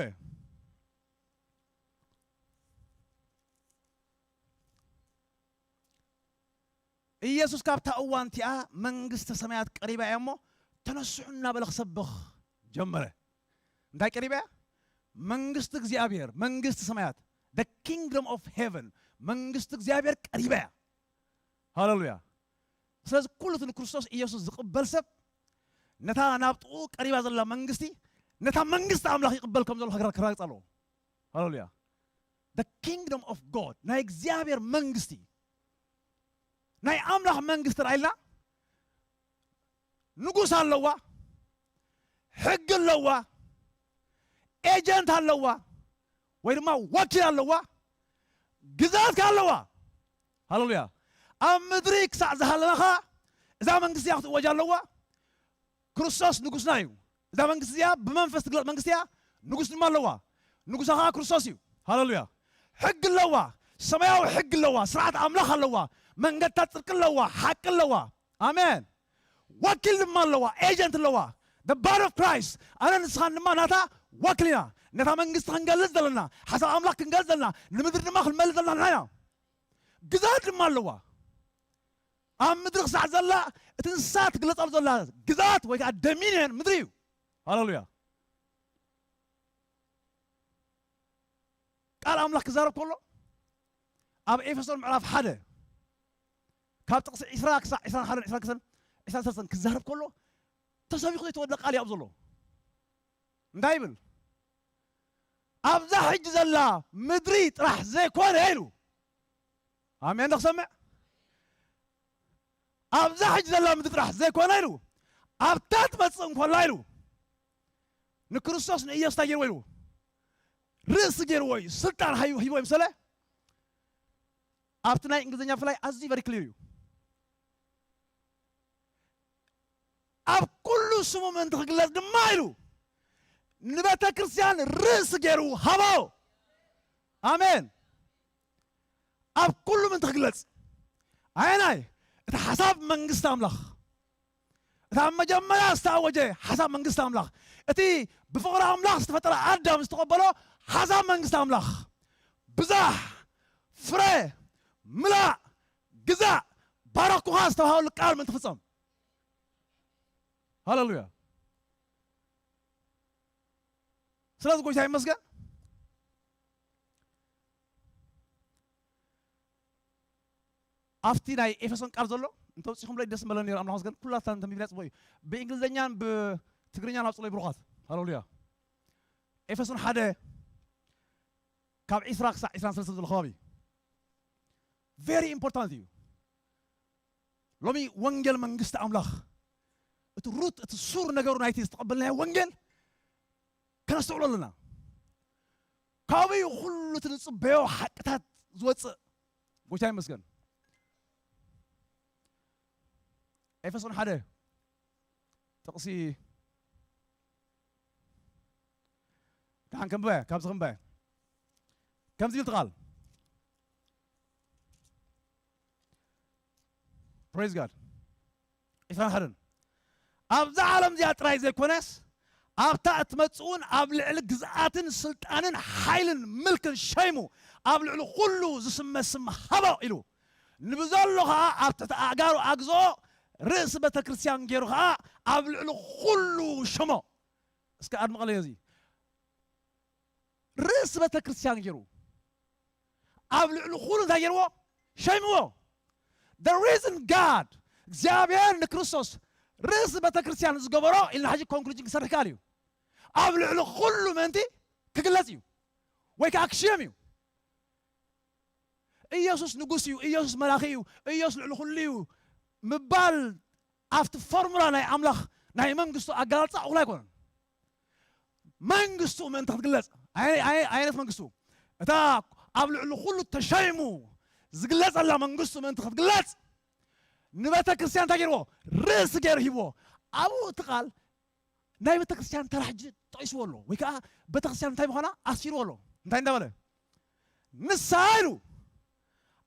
ኢየሱስ ካብታ እዋን እቲኣ መንግስተ ሰማያት ቀሪባ እያ እሞ ተነስሑ እናበለ ክሰብኽ ጀመረ። እንታይ ቀሪባ እያ? መንግስቲ እግዚኣብሔር መንግስቲ ሰማያት the kingdom of heaven መንግስቲ እግዚኣብሔር ቀሪባ እያ። ሃሌሉያ። ስለዚ ኩሉ እቲ ንክርስቶስ ኢየሱስ ዝቕበል ሰብ ነታ ናብ ጥኡ ቀሪባ ዘላ መንግስቲ ነታ መንግስቲ ኣምላኽ ይቕበል ከም ዘሎ ክረጋግጽ ኣለዎ። ሃሌሉያ። The kingdom of God ናይ እግዚኣብሔር መንግስቲ ናይ ኣምላኽ መንግስቲ ርኣይልና ንጉስ ኣለዋ፣ ሕጊ ኣለዋ፣ ኤጀንት ኣለዋ ወይ ድማ ወኪል ኣለዋ፣ ግዛት ኣለዋ። ሃሌሉያ። ኣብ ምድሪ ክሳዕ ዝሃለና ኸዓ እዛ መንግስቲ እያ ክትእወጅ ኣለዋ። ክርስቶስ ንጉስና እዩ። እዛ መንግስቲ እዚኣ ብመንፈስ ትግለጽ መንግስቲ እያ። ንጉስ ድማ ኣለዋ። ንጉሳ ኸዓ ክርስቶስ እዩ። ሃሌሉያ። ሕጊ ኣለዋ። ሰማያዊ ሕጊ ኣለዋ። ስርዓት ኣምላኽ ኣለዋ። መንገድታት ጽድቂ ኣለዋ። ሓቂ ኣለዋ። ኣሜን። ወኪል ድማ ኣለዋ። ኤጀንት ኣለዋ። The body of Christ ኣነ ንስኻን ድማ ናታ ወኪል ኢና። ነታ መንግስቲ ክንገልጽ ዘለና ሓሳብ ኣምላኽ ክንገልጽ ዘለና ንምድሪ ድማ ክንመልስ ዘለና ንሕና ኢና። ግዛት ድማ ኣለዋ። ኣብ ምድሪ ክሳዕ ዘላ እቲ ንሳ ትግለጸሉ ዘላ ግዛት ወይ ከዓ ዶሚንየን ምድሪ እዩ። ሃለሉያ። ቃል ኣምላኽ ክዛረብ ከሎ ኣብ ኤፌሶን ምዕራፍ ሓደ ካብ ጥቕሲ ዒስራ ክሳዕ ዒስራን ሓደን ዒስራን ክልተን ዒስራን ሰለስተን ክዛረብ ከሎ ተሰቢኹ ዘይተወድአ ቃል እዩ ኣብ ዘሎ። እንታይ ይብል? ኣብዛ ሕጂ ዘላ ምድሪ ጥራሕ ዘይኮነ ኢሉ። ኣሜን ዶ ክሰምዕ? ኣብዛ ሕጂ ዘላ ምድሪ ጥራሕ ዘይኮነ ኢሉ ኣብታ ትመጽእ እንኮላ ኢሉ ንክርስቶስ ንኢየሱስ እንታይ ገይርዎ ኢሉ ርእሲ ገይርዎ እዩ። ስልጣን ሃዩ ሂቦ ይምሰለ። ኣብቲ ናይ እንግሊዝኛ ብፍላይ ኣዝዩ very clear እዩ። ኣብ ኩሉ ስሙ ምእንቲ ክግለጽ ድማ ኢሉ ንቤተ ክርስቲያን ርእሲ ገይሩ ሃቦ። ኣሜን። ኣብ ኩሉ ምእንቲ ክግለጽ ኣየናይ እቲ ሓሳብ መንግስቲ ኣምላኽ እቲ ኣብ መጀመርያ ዝተኣወጀ ሓሳብ መንግስቲ ኣምላኽ እቲ ብፍቕሪ ኣምላኽ ዝተፈጠረ ኣዳም ዝተቐበሎ ሓሳብ መንግስቲ ኣምላኽ ብዛሕ ፍረ ምላእ ግዛእ ባረኩኻ ዝተባሃበሉ ቃል ምእንቲ ክፍጸም ሃለሉያ። ስለዚ ጎይታ ይመስገን። ኣብቲ ናይ ኤፌሶን ቃል ዘሎ እንተውፂኹምለይ ደስ ምበለኒ ነይሩ። ኣምላኽ መስገን። ኩላትና እንተንቢብና ፅቡቅ እዩ። ብእንግሊዝኛን ብትግርኛን ኣውፅለይ ብሩኻት። ሃለሉያ። ኤፌሶን ሓደ ካብ ዒስራ ክሳዕ ዒስራን ሰለስተን ዘሎ ከባቢ very important እዩ። ሎሚ ወንጌል መንግስቲ ኣምላኽ እቲ ሩት እቲ ሱር ነገሩ ናይቲ ዝተቐበልናዮ ወንጌል ከነስተውዕሎ ኣለና። ካበይ ኩሉ እቲ ንጽበዮ ሓቅታት ዝወጽእ? ጎይታ ይመስገን። ኤፌሶን ሓደ ጥቕሲ ደሓን ከንብበያ፣ ካብዚ ከንብበያ። ከምዚ ይብል እቲ ቃል። Praise God። ዒስራን ሓደን ኣብዛ ዓለም እዚኣ ጥራይ ዘይኮነስ ኣብታ እትመጽእ እውን ኣብ ልዕሊ ግዝኣትን ስልጣንን ሓይልን ምልክን ሸይሙ ኣብ ልዕሊ ኩሉ ዝስመ ስም ሃቦ ኢሉ ንብዘሎ ኸዓ ኣብ ትሕቲ ኣእጋሩ ኣግዝኦ ርእሲ ቤተ ክርስቲያን ገይሩ ኸዓ ኣብ ልዕሊ ኩሉ ሸሞ። እስከ ኣድምቐለዮ እዚ ርእሲ ቤተ ክርስቲያን ገይሩ ኣብ ልዕሊ ኩሉ እንታይ ገይርዎ? ሸይምዎ። The reason God እግዚኣብሔር ንክርስቶስ ርእሲ ቤተ ክርስቲያን ዝገበሮ ኢልና ሕጂ ኮንክሉዥን ክሰርሕ ካል እዩ። ኣብ ልዕሊ ኩሉ ምእንቲ ክግለጽ እዩ ወይ ከዓ ክሽየም እዩ። ኢየሱስ ንጉስ እዩ፣ ኢየሱስ መላኺ እዩ፣ ኢየሱስ ልዕሊ ኩሉ እዩ ምባል ኣብቲ ፎርሙላ ናይ ኣምላኽ ናይ መንግስቱ ኣገላልጻ እኹል ኣይኮነን። መንግስቱ ምእንቲ ክትግለጽ ኣይ- ኣይ- ዓይነት መንግስቱ እታ ኣብ ልዕሊ ኩሉ ተሸይሙ ዝግለጸላ መንግስቱ ምእንቲ ክትግለጽ ንቤተ ክርስቲያን እንታይ ገይርዎ? ርእሲ ገይሩ ሂብዎ። ኣብኡ እቲ ቃል ናይ ቤተ ክርስቲያን ተራ ሕጂ ጠቂስዎ ኣሎ ወይ ከዓ ቤተ ክርስቲያን እንታይ ምዃና ኣስፊርዎ ኣሎ። እንታይ እንዳበለ ንሳ ኢሉ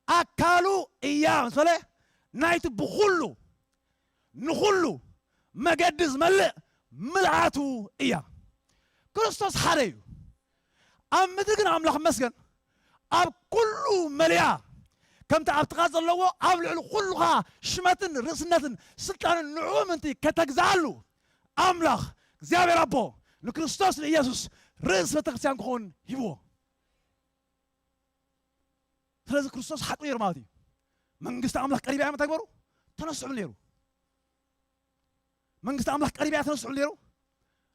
ኣካሉ እያ ምስ በለ ናይቲ ብኩሉ ንኹሉ መገዲ ዝመልእ ምልኣቱ እያ። ክርስቶስ ሓደ እዩ። ኣብ ምድሪ ግን ኣምላኽ መስገን ኣብ ኩሉ መሊኣ ከምቲ ኣብ ጥቓ ዘለዎ ኣብ ልዕሊ ኩሉ ኸዓ ሽመትን ርእስነትን ስልጣንን ንዕኡ ምእንቲ ከተግዝኣሉ ኣምላኽ እግዚኣብሔር ኣቦ ንክርስቶስ ንኢየሱስ ርእስ ቤተክርስትያን ክኸውን ሂብዎ። ስለዚ ክርስቶስ ሓቂ ነይሩ ማለት እዩ። መንግስቲ ኣምላኽ ቀሪባ እዮም እንታይ ግበሩ ተነስሑ ነይሩ። መንግስቲ ኣምላኽ ቀሪባ እያ ተነስሑ ነይሩ።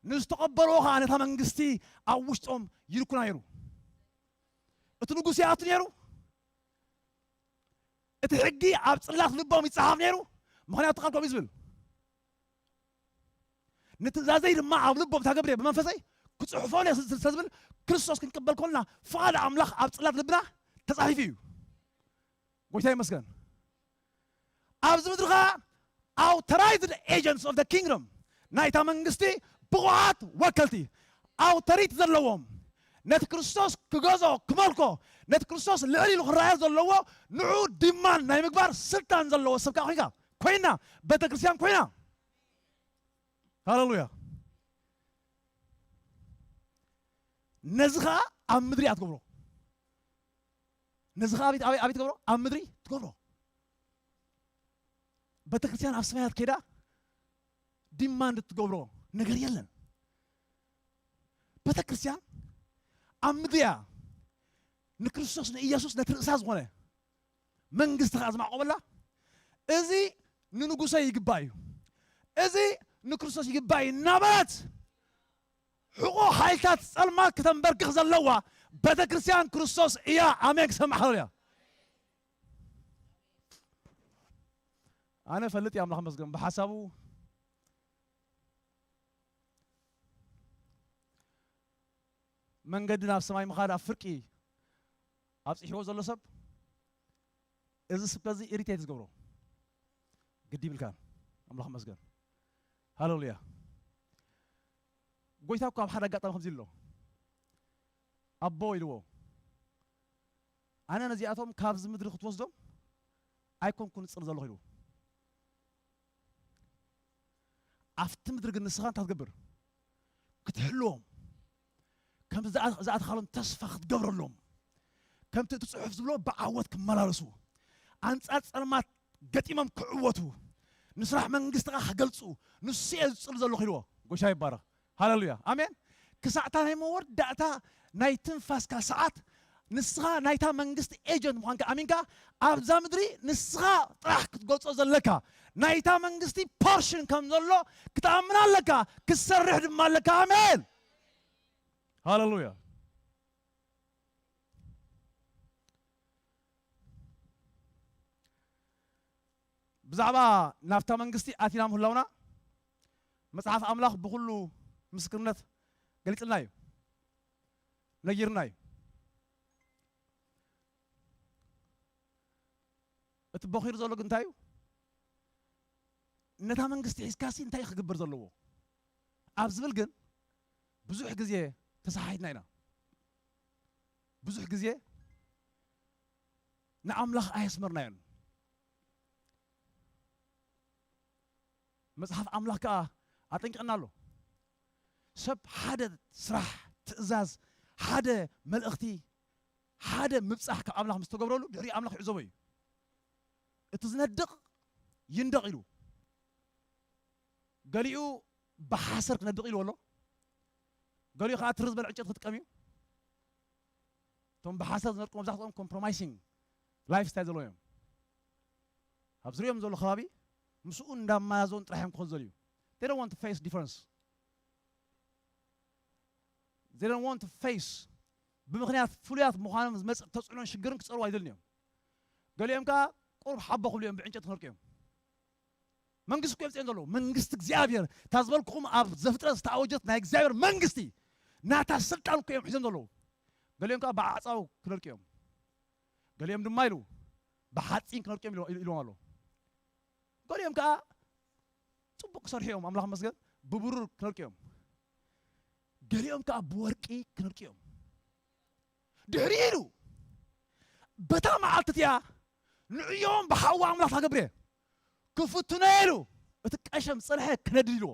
ንዝተቐበልዎ ከዓ ነታ መንግስቲ ኣብ ውሽጦም ይልኩ ነይሩ። እቲ ንጉስ ይኣቱ ነይሩ። እቲ ሕጊ ኣብ ጽላት ልቦም ይጸሓፍ ነይሩ። ምኽንያቱ ቃል ከምኡ እዩ ዝብል። ንትእዛዘይ ድማ ኣብ ልቦም ታገብር እየ ብመንፈሰይ ክጽሕፎ እየ ስለ ዝብል ክርስቶስ ክንቅበል ከልና ፍቓድ ኣምላኽ ኣብ ጽላት ልብና ተጻሒፉ እዩ። ጎይታ ይመስገን። ኣብዚ ምድሪ ኸዓ ኣውቶራይዝድ ኤጀንትስ ኦፍ ኪንግደም ናይታ መንግስቲ ብቑዓት ወከልቲ ኣውቶሪቲ ዘለዎም ነቲ ክርስቶስ ክገዝኦ ክመልኮ ነቲ ክርስቶስ ልዕል ኢሉ ክረኣዮ ዘለዎ ንዑ ዲማን ናይ ምግባር ስልጣን ዘለዎ ሰብ ከዓ ኮይንካ ኮይና ቤተ ክርስቲያን ኮይና ሃሌሉያ። ነዚ ከዓ ኣብ ምድሪ እያ ትገብሮ። ነዚ ከዓ ኣበይ ትገብሮ? ኣብ ምድሪ ትገብሮ። ቤተክርስትያን ኣብ ሰማያት ከይዳ ዲማንድ እትገብሮ ነገር የለን። ቤተክርስትያን ኣብ ምድሪ እያ ንክርስቶስ ንኢየሱስ ነቲ ርእሳ ዝኾነ መንግስቲ ከኣ ዝማዕቆበላ፣ እዚ ንንጉሰይ ይግባእ እዩ፣ እዚ ንክርስቶስ ይግባእ እዩ እናበለት ሕቆ ሓይልታት ጸልማት ክተንበርክኽ ዘለዋ ቤተክርስትያን ክርስቶስ እያ። ኣሜን። ክሰማዕ ሃሌሉያ። ኣነ ፈልጥ እየ ኣምላኽ መስገን ብሓሳቡ መንገዲ ናብ ሰማይ ምኻድ ኣብ ፍርቂ ኣብፅሕዎ ዘሎ ሰብ እዚ ስብከት እዚ ኢሪቴት ዝገብሮ ግዲ ይብልካን። ኣምላኽ መስገን። ሃሌሉያ። ጎይታ እኮ ኣብ ሓደ ኣጋጣሚ ከምዚ ኣሎ፣ ኣቦ ኢልዎ፣ ኣነ ነዚኣቶም ካብዚ ምድሪ ክትወስዶም ኣይኮንኩን ዝፅሊ ዘለኹ ኢልዎ። ኣብቲ ምድሪ ግን ንስኻ እንታይ ትገብር? ክትሕልዎም፣ ከም ዝኣ- ዝኣትኻሎም ተስፋ ክትገብረሎም፣ ከምቲ እቲ ጽሑፍ ዝብሎ ብዓወት ክመላለሱ፣ ኣንጻር ጸልማት ገጢሞም ክዕወቱ፣ ንስራሕ መንግስቲ ኸኣ ክገልጹ፣ ንሱ እየ ዝጽሊ ዘለኹ ኢልዎ። ጎይታ ይባረኽ። ሃሌሉያ። ኣሜን። ክሳዕታ ናይ መወዳእታ ናይ ትንፋስካ ሰዓት ንስኻ ናይታ መንግስቲ ኤጀንት ምዃንካ ኣሚንካ ኣብዛ ምድሪ ንስኻ ጥራሕ ክትገልጾ ዘለካ ናይታ መንግስቲ ፖርሽን ከም ዘሎ ክትኣምን ኣለካ፣ ክትሰርሕ ድማ ኣለካ። ኣሜን። ሃሌሉያ። ብዛዕባ ናብታ መንግስቲ ኣቲና ምህላውና መጽሓፍ ኣምላኽ ብኹሉ ምስክርነት ገሊጽልና እዩ፣ ነጊርና እዩ። እቲ ቦኺሩ ዘሎ ግን እንታይ እዩ? ነታ መንግስቲ ሒዝካሲ እንታይ እዩ ክግበር ዘለዎ ኣብ ዝብል ግን ብዙሕ ግዜ ተሰሓሒትና ኢና። ብዙሕ ግዜ ንኣምላኽ ኣየስመርናዮን። መጽሓፍ ኣምላኽ ከኣ ኣጠንቂቕና ኣሎ። ሰብ ሓደ ስራሕ፣ ትእዛዝ፣ ሓደ መልእኽቲ፣ ሓደ ምብጻሕ ካብ ኣምላኽ ምስ ተገብረሉ ድሕሪ ኣምላኽ ይዕዘቦ እዩ። እቲ ዝነድቕ ይንደቕ ኢሉ፣ ገሊኡ ብሓሰር ክነድቕ ኢሉ ኣሎ፣ ገሊኡ ከኣ ትርር ዝበለ ዕንጨይቲ ክጥቀም እዩ። እቶም ብሓሰር ዝነድቁ መብዛሕትኦም ኮምፕሮማይሲንግ ላይፍ ስታይል ዘለዎም እዮም። ኣብ ዝሪኦም ዘሎ ከባቢ ምስኡ እንዳማያዘውን ጥራሕ እዮም ክኾኑ ዘልዩ። They don't want to face difference. They don't want to face ብምኽንያት ፍሉያት ምዃኖም ዝመጽእ ተጽዕኖን ሽግርን ክጸርቡ ኣይደልን እዮም። ገሊኦም ከኣ ቁሩብ ሓቦ ክብሉ እዮም፣ ብዕንጨይቲ ክነድቁ እዮም። መንግስቲ እኮ እዮም ዘለዉ። መንግስቲ እግዚኣብሔር እታ ዝበልኩኹም ኣብ ዘፍጥረት ዝተኣወጀት ናይ እግዚኣብሔር መንግስቲ ናታ ስልጣን እኮ እዮም ሒዞም ዘለዉ። ገሊኦም ከኣ ብዓጻው ክነድቁ እዮም። ገሊኦም ድማ ኢሉ ብሓጺን ክነድቁ እዮም ኢሉ- ኢልዎም ኣሎ። ገሊኦም ከኣ ጽቡቕ ክሰርሑ እዮም፣ ኣምላኽ መስገን ብብሩር ክነድቁ እዮም። ገሊኦም ከኣ ብወርቂ ክነድቁ እዮም። ድሕሪ ኢሉ በታ መዓልቲ እቲኣ ንዕዮም ብሓዊ ኣምላኽ ታገብር እየ፣ ክፍትኖ ኢሉ እቲ ቀሸም ዝጸንሐ ክነድድ ኢልዎ።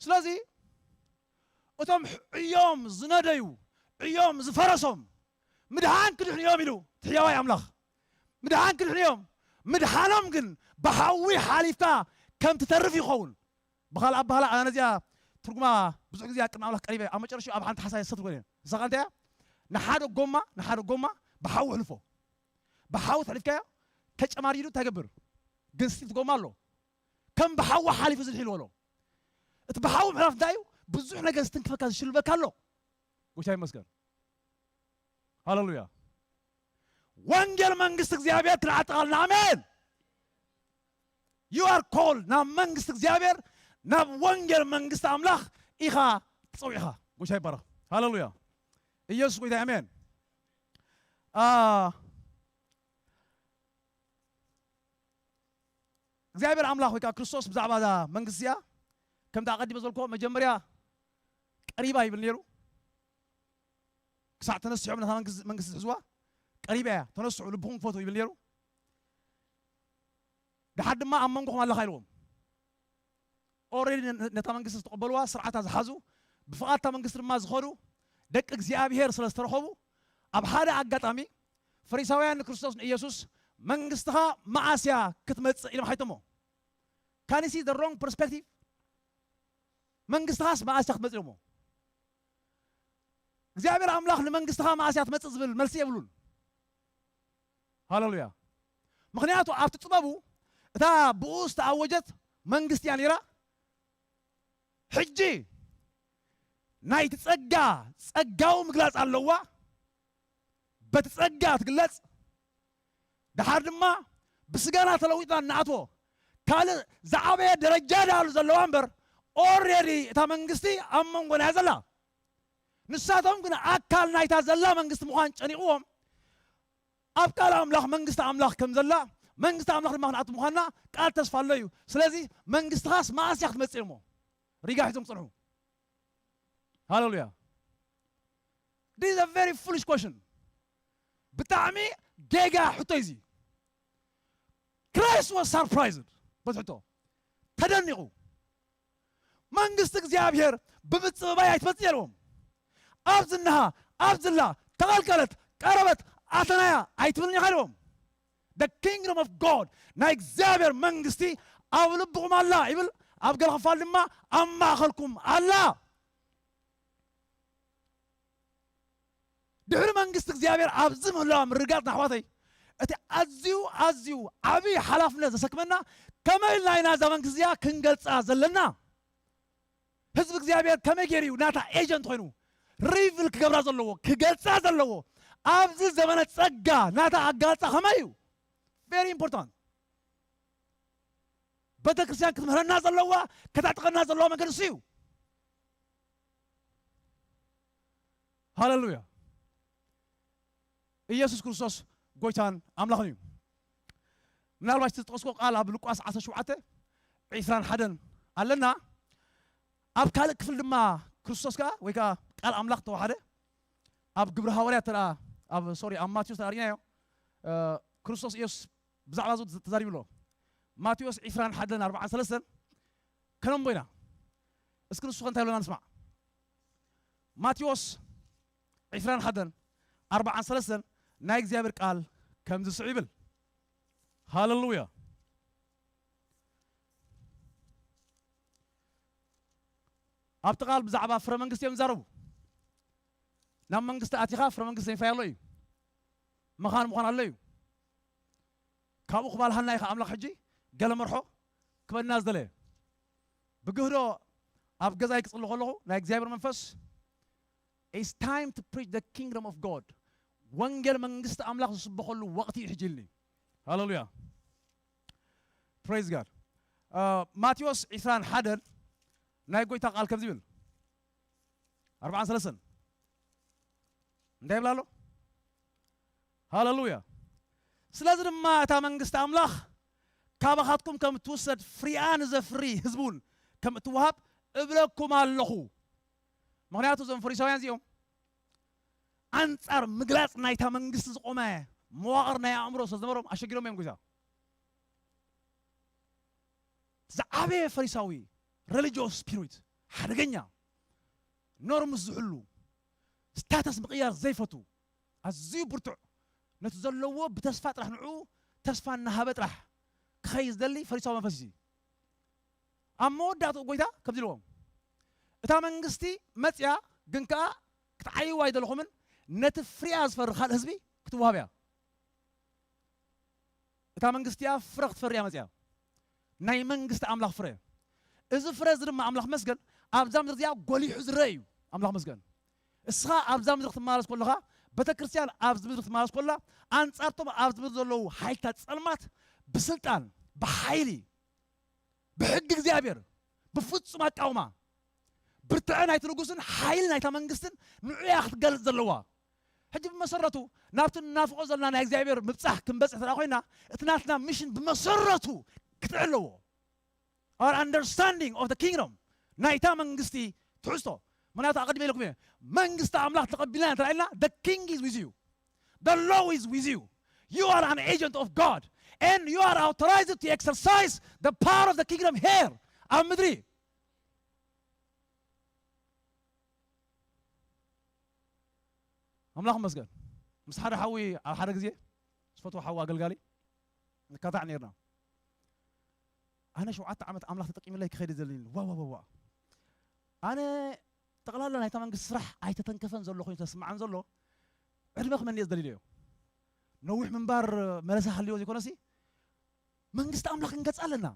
ስለዚ እቶም ዕዮም ዝነደዩ፣ ዕዮም ዝፈረሶም ምድሓን ክድሕኑ እዮም ኢሉ እቲ ሕያዋይ ኣምላኽ። ምድሓን ክድሕኑ እዮም። ምድሓኖም ግን ብሓዊ ሓሊፍካ ከም ትተርፍ ይኸውን። ብኻልእ ኣባህላ ኣነ ነዚኣ ትርጉማ ብዙሕ ግዜ ኣብ ቅድሚ ኣምላኽ ቀሪበ ኣብ መጨረሻ ኣብ ሓንቲ ሓሳብ የሰትር ኮይነ። ንሳ ከ እንታይ እያ? ንሓደ ጎማ ንሓደ ጎማ ብሓዊ ሕልፎ። ብሓዊ ተሕሊፍካዮ ተጨማሪዱ እንታይ ገብር? ግን ስቲል ትጎማ ኣሎ። ከም ብሓዊ ሓሊፉ ዝድሕልዎ ኣሎ። እቲ ብሓዊ ምሕላፍ እንታይ እዩ? ብዙሕ ነገር ዝትንክፈካ ዝሽልበካ ኣሎ። ጎይታ ይመስገን። ሃሌሉያ። ወንጌል መንግስቲ እግዚኣብሔር ክነዓጥቓልና። ኣሜን። You are called ናብ መንግስቲ እግዚኣብሔር፣ ናብ ወንጌል መንግስቲ ኣምላኽ ኢኻ ተጸዊዕኻ። ጎይታ ይባረኽ። ሃሌሉያ። ኢየሱስ ጎይታ። ኣሜን። አ እግዚኣብሔር ኣምላኽ ወይ ከዓ ክርስቶስ ብዛዕባ እዛ መንግስቲ እዚኣ ከምቲ ኣቐዲመ ዝበልክዎ መጀመርያ ቀሪባ ይብል ነይሩ። ክሳዕ ተነሲሖም ነታ መንግስቲ ዝሕዝዋ ቀሪባ እያ፣ ተነስሑ ልብኹም ክፈቱ ይብል ነይሩ። ድሓር ድማ ኣብ መንጎኹም ኣለኻ ኢልዎም። ኦረዲ ነታ መንግስቲ ዝተቐበልዋ ስርዓታ ዝሓዙ ብፍቓድ እታ መንግስቲ ድማ ዝኸዱ ደቂ እግዚኣብሔር ስለ ዝተረኸቡ ኣብ ሓደ ኣጋጣሚ ፈሪሳውያን ንክርስቶስ ንኢየሱስ መንግስትኻ መዓስ እያ ክትመጽእ ኢሎም ሓይቶሞ። Can you see the wrong perspective? መንግስትኻስ መዓስ እያ ክትመጽእ ኢሎሞ። እግዚኣብሔር ኣምላኽ ንመንግስትኻ መዓስ እያ ትመጽእ ዝብል መልሲ የብሉን። ሃሌሉያ። ምኽንያቱ ኣብቲ ጥበቡ እታ ብኡ ዝተኣወጀት መንግስቲ እያ ነይራ። ሕጂ ናይቲ ጸጋ ጸጋዊ ምግላጽ ኣለዋ። በቲ ጸጋ ትግለጽ። ደሓር ድማ ብስጋና ተለዊጥና እናኣትዎ ካልእ ዝዓበየ ደረጃ ዳሉ ዘለዋ እምበር፣ ኦልሬዲ እታ መንግስቲ ኣብ መንጎና እያ ዘላ። ንሳቶም ግን ኣካል ናይታ ዘላ መንግስቲ ምዃን ጨኒቕዎም ኣብ ቃል ኣምላኽ መንግስቲ ኣምላኽ ከም ዘላ፣ መንግስቲ ኣምላኽ ድማ ክንኣቱ ምዃንና ቃል ተስፋ ኣሎ እዩ። ስለዚ መንግስትኻስ መዓስ እያ ክትመጽእ እሞ ሪጋ ሒዞም ክጸንሑ። ሃሌሉያ። This is a very foolish question። ብጣዕሚ ጌጋ ሕቶ እዩ እዚ። Christ was surprised በቲ ሕቶ ተደኒቑ። መንግስቲ እግዚኣብሔር ብምጽብባይ ኣይትመጽእ ኢልዎም። ኣብ ዝንሃ ኣብ ዝላ ተቐልቀለት ቀረበት ኣተናያ ኣይትብልን ኢኻ ኢልዎም። The kingdom of God ናይ እግዚኣብሔር መንግስቲ ኣብ ልብኹም ኣላ ይብል። ኣብ ገለ ክፋል ድማ ኣብ ማእኸልኩም ኣላ። ድሕሪ መንግስቲ እግዚኣብሔር ኣብዚ ምህላዋ ምርጋጽ ንኣሕዋተይ እቲ ኣዝዩ ኣዝዩ ዓብዪ ሓላፍነት ዘሰክመና ከመይ ኢልና ኢና እዛ መንግስቲ እዚኣ ክንገልጻ ዘለና። ህዝቢ እግዚኣብሔር ከመይ ገይሩ እዩ ናታ ኤጀንት ኮይኑ ሪቪል ክገብራ ዘለዎ ክገልጻ ዘለዎ ኣብዚ ዘመነ ጸጋ ናታ ኣጋልጻ ከመይ እዩ። Very important። ቤተክርስትያን ክትምህረና ዘለዋ ከተዕጥቐና ዘለዋ መንገዲ እሱ እዩ። ሃሌሉያ። ኢየሱስ ክርስቶስ ጎይታን ኣምላኽን እዩ። ምናልባት ዝጠቐስኮ ቃል ኣብ ሉቃስ ዓሰርተ ሸውዓተ ዕስራን ሓደን ኣለና። ኣብ ካልእ ክፍል ድማ ክርስቶስ ከኣ ወይ ከኣ ቃል ኣምላኽ ተዋሓደ ኣብ ግብሪ ሃዋርያ ተኣ ኣብ ሶሪ ኣብ ማቴዎስ ተኣሪናዮ ክርስቶስ ኢየሱስ ብዛዕባ ዚ ተዛሪቡ ኣሎ። ማቴዎስ ዕስራን ሓደን ኣርባዓን ሰለስተን ከነንቦ ኢና። እስኪ ንሱ ከ እንታይ ብለና ንስማዕ። ማቴዎስ ዕስራን ሓደን ኣርባዓን ሰለስተን ናይ እግዚኣብሔር ቃል ከምዚ ስዑ ይብል። ሃሌሉያ። ኣብቲ ቃል ብዛዕባ ፍረ መንግስቲ እዮም ዝዛረቡ። ናብ መንግስቲ ኣቲኻ ፍረ መንግስቲ ዘይፋይ ኣሎ እዩ። መኻን ምዃን ኣሎ እዩ። ካብኡ ክባልሃና ኢኻ ኣምላኽ ሕጂ ገለ መርሖ ክበና ዝደለየ። ብግህዶ ኣብ ገዛይ ክጽሊ ከለኹ ናይ እግዚኣብሔር መንፈስ It's time to preach the kingdom of God። ወንጌል መንግስቲ ኣምላኽ ዝስበኸሉ ወቕቲ እዩ ሕጂ ኢልኒ። ሃሌሉያ። Praise God። ማቴዎስ ዕስራን ሓደን ናይ ጎይታ ቃል ከምዚ ይብል ኣርባዓን ሰለስተን እንታይ ይብል ኣሎ? ሃሌሉያ። ስለዚ ድማ እታ መንግስቲ ኣምላኽ ካባኻትኩም ከም እትውሰድ ፍሪኣ ንዘፍሪ ህዝቢ እውን ከም እትወሃብ እብለኩም ኣለኹ። ምኽንያቱ እዞም ፈሪሳውያን እዚኦም ኣንጻር ምግላጽ ናይታ መንግስቲ ዝቖመ መዋቕር ናይ ኣእምሮ ስለ ዝነበሮም ኣሸጊሮም እዮም። ጎይታ ዝዓበየ ፈሪሳዊ religious spirit ሓደገኛ ኖርምስ ዝሕሉ ስታተስ ምቕያር ዘይፈቱ ኣዝዩ ብርቱዕ ነቲ ዘለዎ ብተስፋ ጥራሕ ንዕኡ ተስፋ እናሃበ ጥራሕ ክኸይ ዝደሊ ፈሪሳዊ መንፈስ እዩ። ኣብ መወዳእትኡ ጎይታ ከምዚ ኢልዎም እታ መንግስቲ መፅያ ግን ከዓ ክትዓይዋ ኣይደለኹምን ነቲ ፍሪያ ዝፈሪ ካልእ ህዝቢ ክትወሃብ እያ። እታ መንግስቲ እያ ፍረ ክትፈሪ እያ መፅያ ናይ መንግስቲ ኣምላኽ ፍረ። እዚ ፍረ እዚ ድማ ኣምላኽ መስገን ኣብዛ ምድሪ እዚኣ ጎሊሑ ዝረአ እዩ። ኣምላኽ መስገን እስኻ ኣብዛ ምድሪ ክትመላለስ ከለኻ ቤተክርስትያን ኣብዚ ምድሪ ክትመላለስ ከላ ኣንጻርቶም ኣብዚ ምድሪ ዘለዉ ሓይልታት ጸልማት ብስልጣን ብሓይሊ ብሕጊ እግዚኣብሔር ብፍጹም ኣቃውማ ብርትዐ ናይቲ ንጉስን ሓይሊ ናይታ መንግስትን ንዑያ ክትገልጽ ዘለዋ። ሕጂ ብመሰረቱ ናብቲ ንናፍቆ ዘለና ናይ እግዚኣብሔር ምብጻሕ ክንበጽሕ ተዳ ኮይና እቲ ናትና ሚሽን ብመሰረቱ ክትዕ ኣለዎ። Our understanding of the kingdom ናይታ መንግስቲ ትሕዝቶ ምክንያቱ ኣቐድመ ኢለኩም እየ መንግስቲ ኣምላኽ ተቐቢልና እንተ ኢልና the king is with you. The law is with you. You are an agent of God and you are authorized to exercise the power of the kingdom here ኣብ ምድሪ። ኣምላኽ መስገን ምስ ሓደ ሓዊ ኣብ ሓደ ግዜ ዝፈትዎ ሓዊ ኣገልጋሊ ንካታዕ ነርና። ኣነ ሸውዓተ ዓመት ኣምላኽ ተጠቂምለይ ክኸይድ ዘለኒ። ዋ ዋ ዋ ዋ። ኣነ ጠቕላላ ናይታ መንግስቲ ስራሕ ኣይተተንከፈን ዘሎ ኮይኑ ተስምዓን ዘሎ። ዕድመ ክመንየ ዝደሊለዮ ነዊሕ ምንባር መለሳ ሃልዮ ዘይኮነሲ መንግስቲ ኣምላኽ ክንገጽ ኣለና።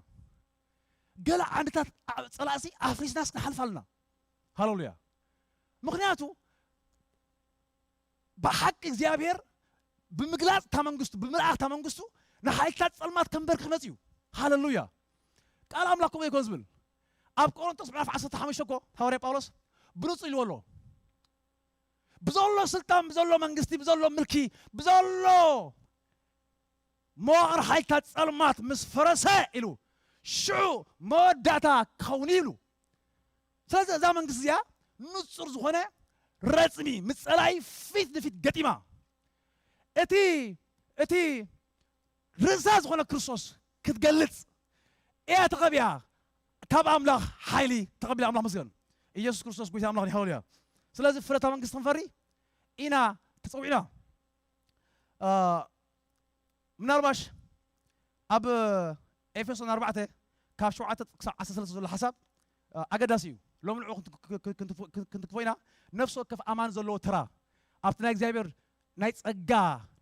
ገለ ዓንድታት ጸላእሲ ኣፍሪስናስ ክንሓልፍ ኣለና። ሃሌሉያ። ምክንያቱ ብሓቂ እግዚኣብሔር ብምግላጽ እታ መንግስቱ ብምልኣኽ እታ መንግስቱ ንሓይልታት ጸልማት ከንበርክኽ መጽኡ። ሃሌሉያ። ቃል ኣምላኽ ከምኡ ይኮን ዝብል ኣብ ቆሮንቶስ ምዕራፍ ዓሰርተ ሓሙሽተ እኮ ሃዋርያ ጳውሎስ ብንጹር ኢልዎ ኣሎ። ብዘሎ ስልጣን ብዘሎ መንግስቲ ብዘሎ ምልኪ ብዘሎ መዋቕር ሓይልታት ጸልማት ምስ ፈረሰ ኢሉ ሽዑ መወዳእታ ክኸውን ይብሉ። ስለዚ እዛ መንግስቲ እዚኣ ንጹር ዝኾነ ረጽሚ ምስ ጸላኢ ፊት ንፊት ገጢማ እቲ እቲ ርእሳ ዝኾነ ክርስቶስ ክትገልጽ እያ ተቐቢኣ። ካብ ኣምላኽ ሓይሊ ተቐቢላ። ኣምላኽ መስገን ኢየሱስ ክርስቶስ ጎይታ ኣምላኽ ይሓወል እያ። ስለዚ ፍረታ መንግስቲ ክንፈሪ ኢና ተጸዊዕና። ምናልባሽ ኣብ ኤፌሶን ኣርባዕተ ካብ ሸውዓተ ክሳብ ዓሰርተ ሰለስተ ዘሎ ሓሳብ ኣገዳሲ እዩ። ሎም ንዑ ክንትክፎ ኢና። ነፍሲ ወከፍ ኣማን ዘለዎ ተራ ኣብቲ ናይ እግዚኣብሔር ናይ ጸጋ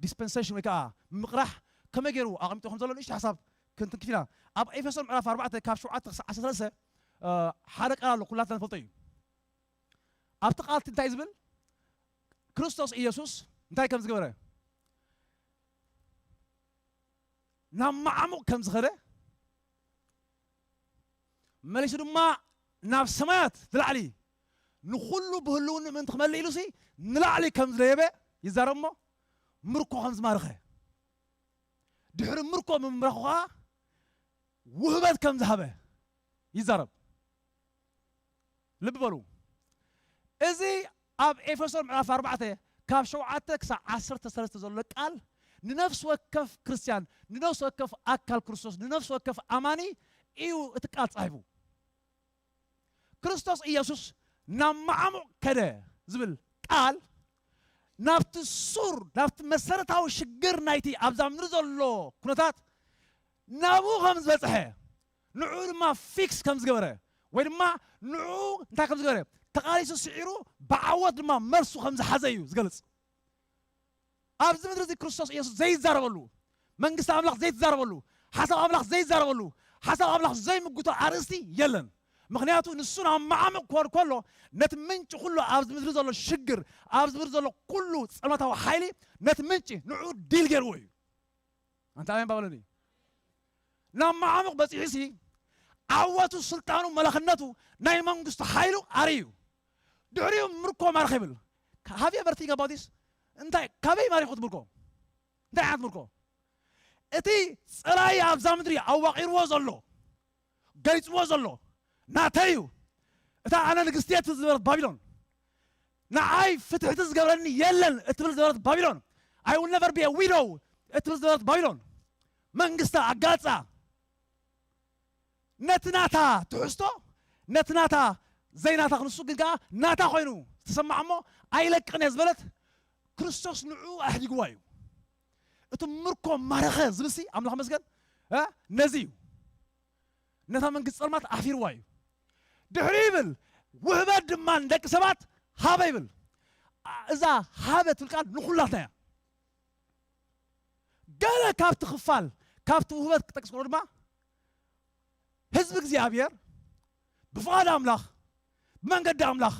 ዲስፐንሴሽን ወይ ከዓ ምቕራሕ ከመይ ገይሩ ኣቐሚጦ ከም ዘሎ ንእሽቶ ሓሳብ ክንትንክፍ ኢና። ኣብ ኤፌሶን ምዕራፍ ኣርባዕተ ካብ ሸውዓተ ክሳብ ዓሰርተ ሰለስተ ሓደ ቃል ኣሎ ኩላትና ንፈልጦ እዩ። ኣብቲ ቃል እንታይ ዝብል? ክርስቶስ ኢየሱስ እንታይ ከም ዝገበረ፣ ናብ መዓሙቕ ከም ዝኸደ፣ መሊሱ ድማ ናብ ሰማያት ዝላዕሊ ንኹሉ ብህልውኑ ምእንቲ ክመልእ ኢሉሲ ንላዕሊ ከም ዝደየበ ይዛረብ እሞ ምርኮ ከም ዝማርኸ፣ ድሕሪ ምርኮ ምምራኹ ከዓ ውህበት ከም ዝሃበ ይዛረብ። ልቢ በሉ። እዚ ኣብ ኤፌሶን ምዕራፍ ኣርባዕተ ካብ ሸውዓተ ክሳብ ዓሰርተ ሰለስተ ዘሎ ቃል ንነፍሲ ወከፍ ክርስትያን፣ ንነፍሲ ወከፍ ኣካል ክርስቶስ፣ ንነፍሲ ወከፍ ኣማኒ እዩ እቲ ቃል ጻሒፉ። ክርስቶስ ኢየሱስ ናብ መዓሙቕ ከደ ዝብል ቃል ናብቲ ሱር ናብቲ መሰረታዊ ሽግር ናይቲ ኣብዛ ምድሪ ዘሎ ኩነታት ናብኡ ከም ዝበጽሐ ንዕኡ ድማ ፊክስ ከም ዝገበረ ወይ ድማ ንዕኡ እንታይ ከም ዝገበረ ተቓሊሱ ስዒሩ ብዓወት ድማ መልሱ ከም ዝሓዘ እዩ ዝገልጽ። ኣብዚ ምድሪ እዚ ክርስቶስ ኢየሱስ ዘይዛረበሉ መንግስቲ ኣምላኽ ዘይትዛረበሉ ሓሳብ ኣምላኽ ዘይዛረበሉ ሓሳብ ኣምላኽ ዘይምጉቶ ኣርእስቲ የለን። ምክንያቱ ንሱ ናብ መዓሙቕ ክወርድ ከሎ ነቲ ምንጪ ኩሉ ኣብዚ ምድሪ ዘሎ ሽግር ኣብዚ ምድሪ ዘሎ ኩሉ ጸልማታዊ ሓይሊ ነቲ ምንጪ ንዕኡ ዲል ገይርዎ እዩ። ኣንታ ኣሜን ባበለኒ። ናብ መዓሙቕ በጺሑሲ ዓወቱ ስልጣኑ መለኽነቱ ናይ መንግስቱ ሓይሉ ኣርእዩ ድሕሪኡ ምርኮ ማርኸ ይብል። Have you ever think about this? እንታይ ካበይ ማሪኹ ትምርኮ? እንታይ ዓይነት ምርኮ? እቲ ጸላኢ ኣብዛ ምድሪ ኣዋቒርዎ ዘሎ ገሊጽዎ ዘሎ ናተይ እዩ። እታ ኣነ ንግስቲ እየ እትብል ዝነበረት ባቢሎን፣ ንዓይ ፍትሕቲ ዝገብረኒ የለን እትብል ዝነበረት ባቢሎን፣ I will never be a widow እትብል ዝነበረት ባቢሎን፣ መንግስታ ኣጋልጻ ነቲ ናታ ትሕዝቶ ነቲ ናታ ዘይናታ ክንሱ ግን ከዓ ናታ ኮይኑ ዝተሰማዕ እሞ ኣይለቅን እየ ዝበለት ክርስቶስ ንዑ ኣሕዲግዋ እዩ። እቲ ምርኮ ማረኸ ዝብልሲ ኣምላኽ መስገን ነዚ እዩ። ነታ መንግስቲ ጸልማት ኣሕፊርዋ እዩ። ድሕሪ ይብል ውህበት ድማ ንደቂ ሰባት ሃበ ይብል። እዛ ሃበ ትብል ቃል ንኹላትና እያ። ገለ ካብቲ ክፋል ካብቲ ውህበት ክጠቅስ ከሎ ድማ ህዝቢ እግዚኣብሔር ብፍቓድ ኣምላኽ ብመንገዲ ኣምላኽ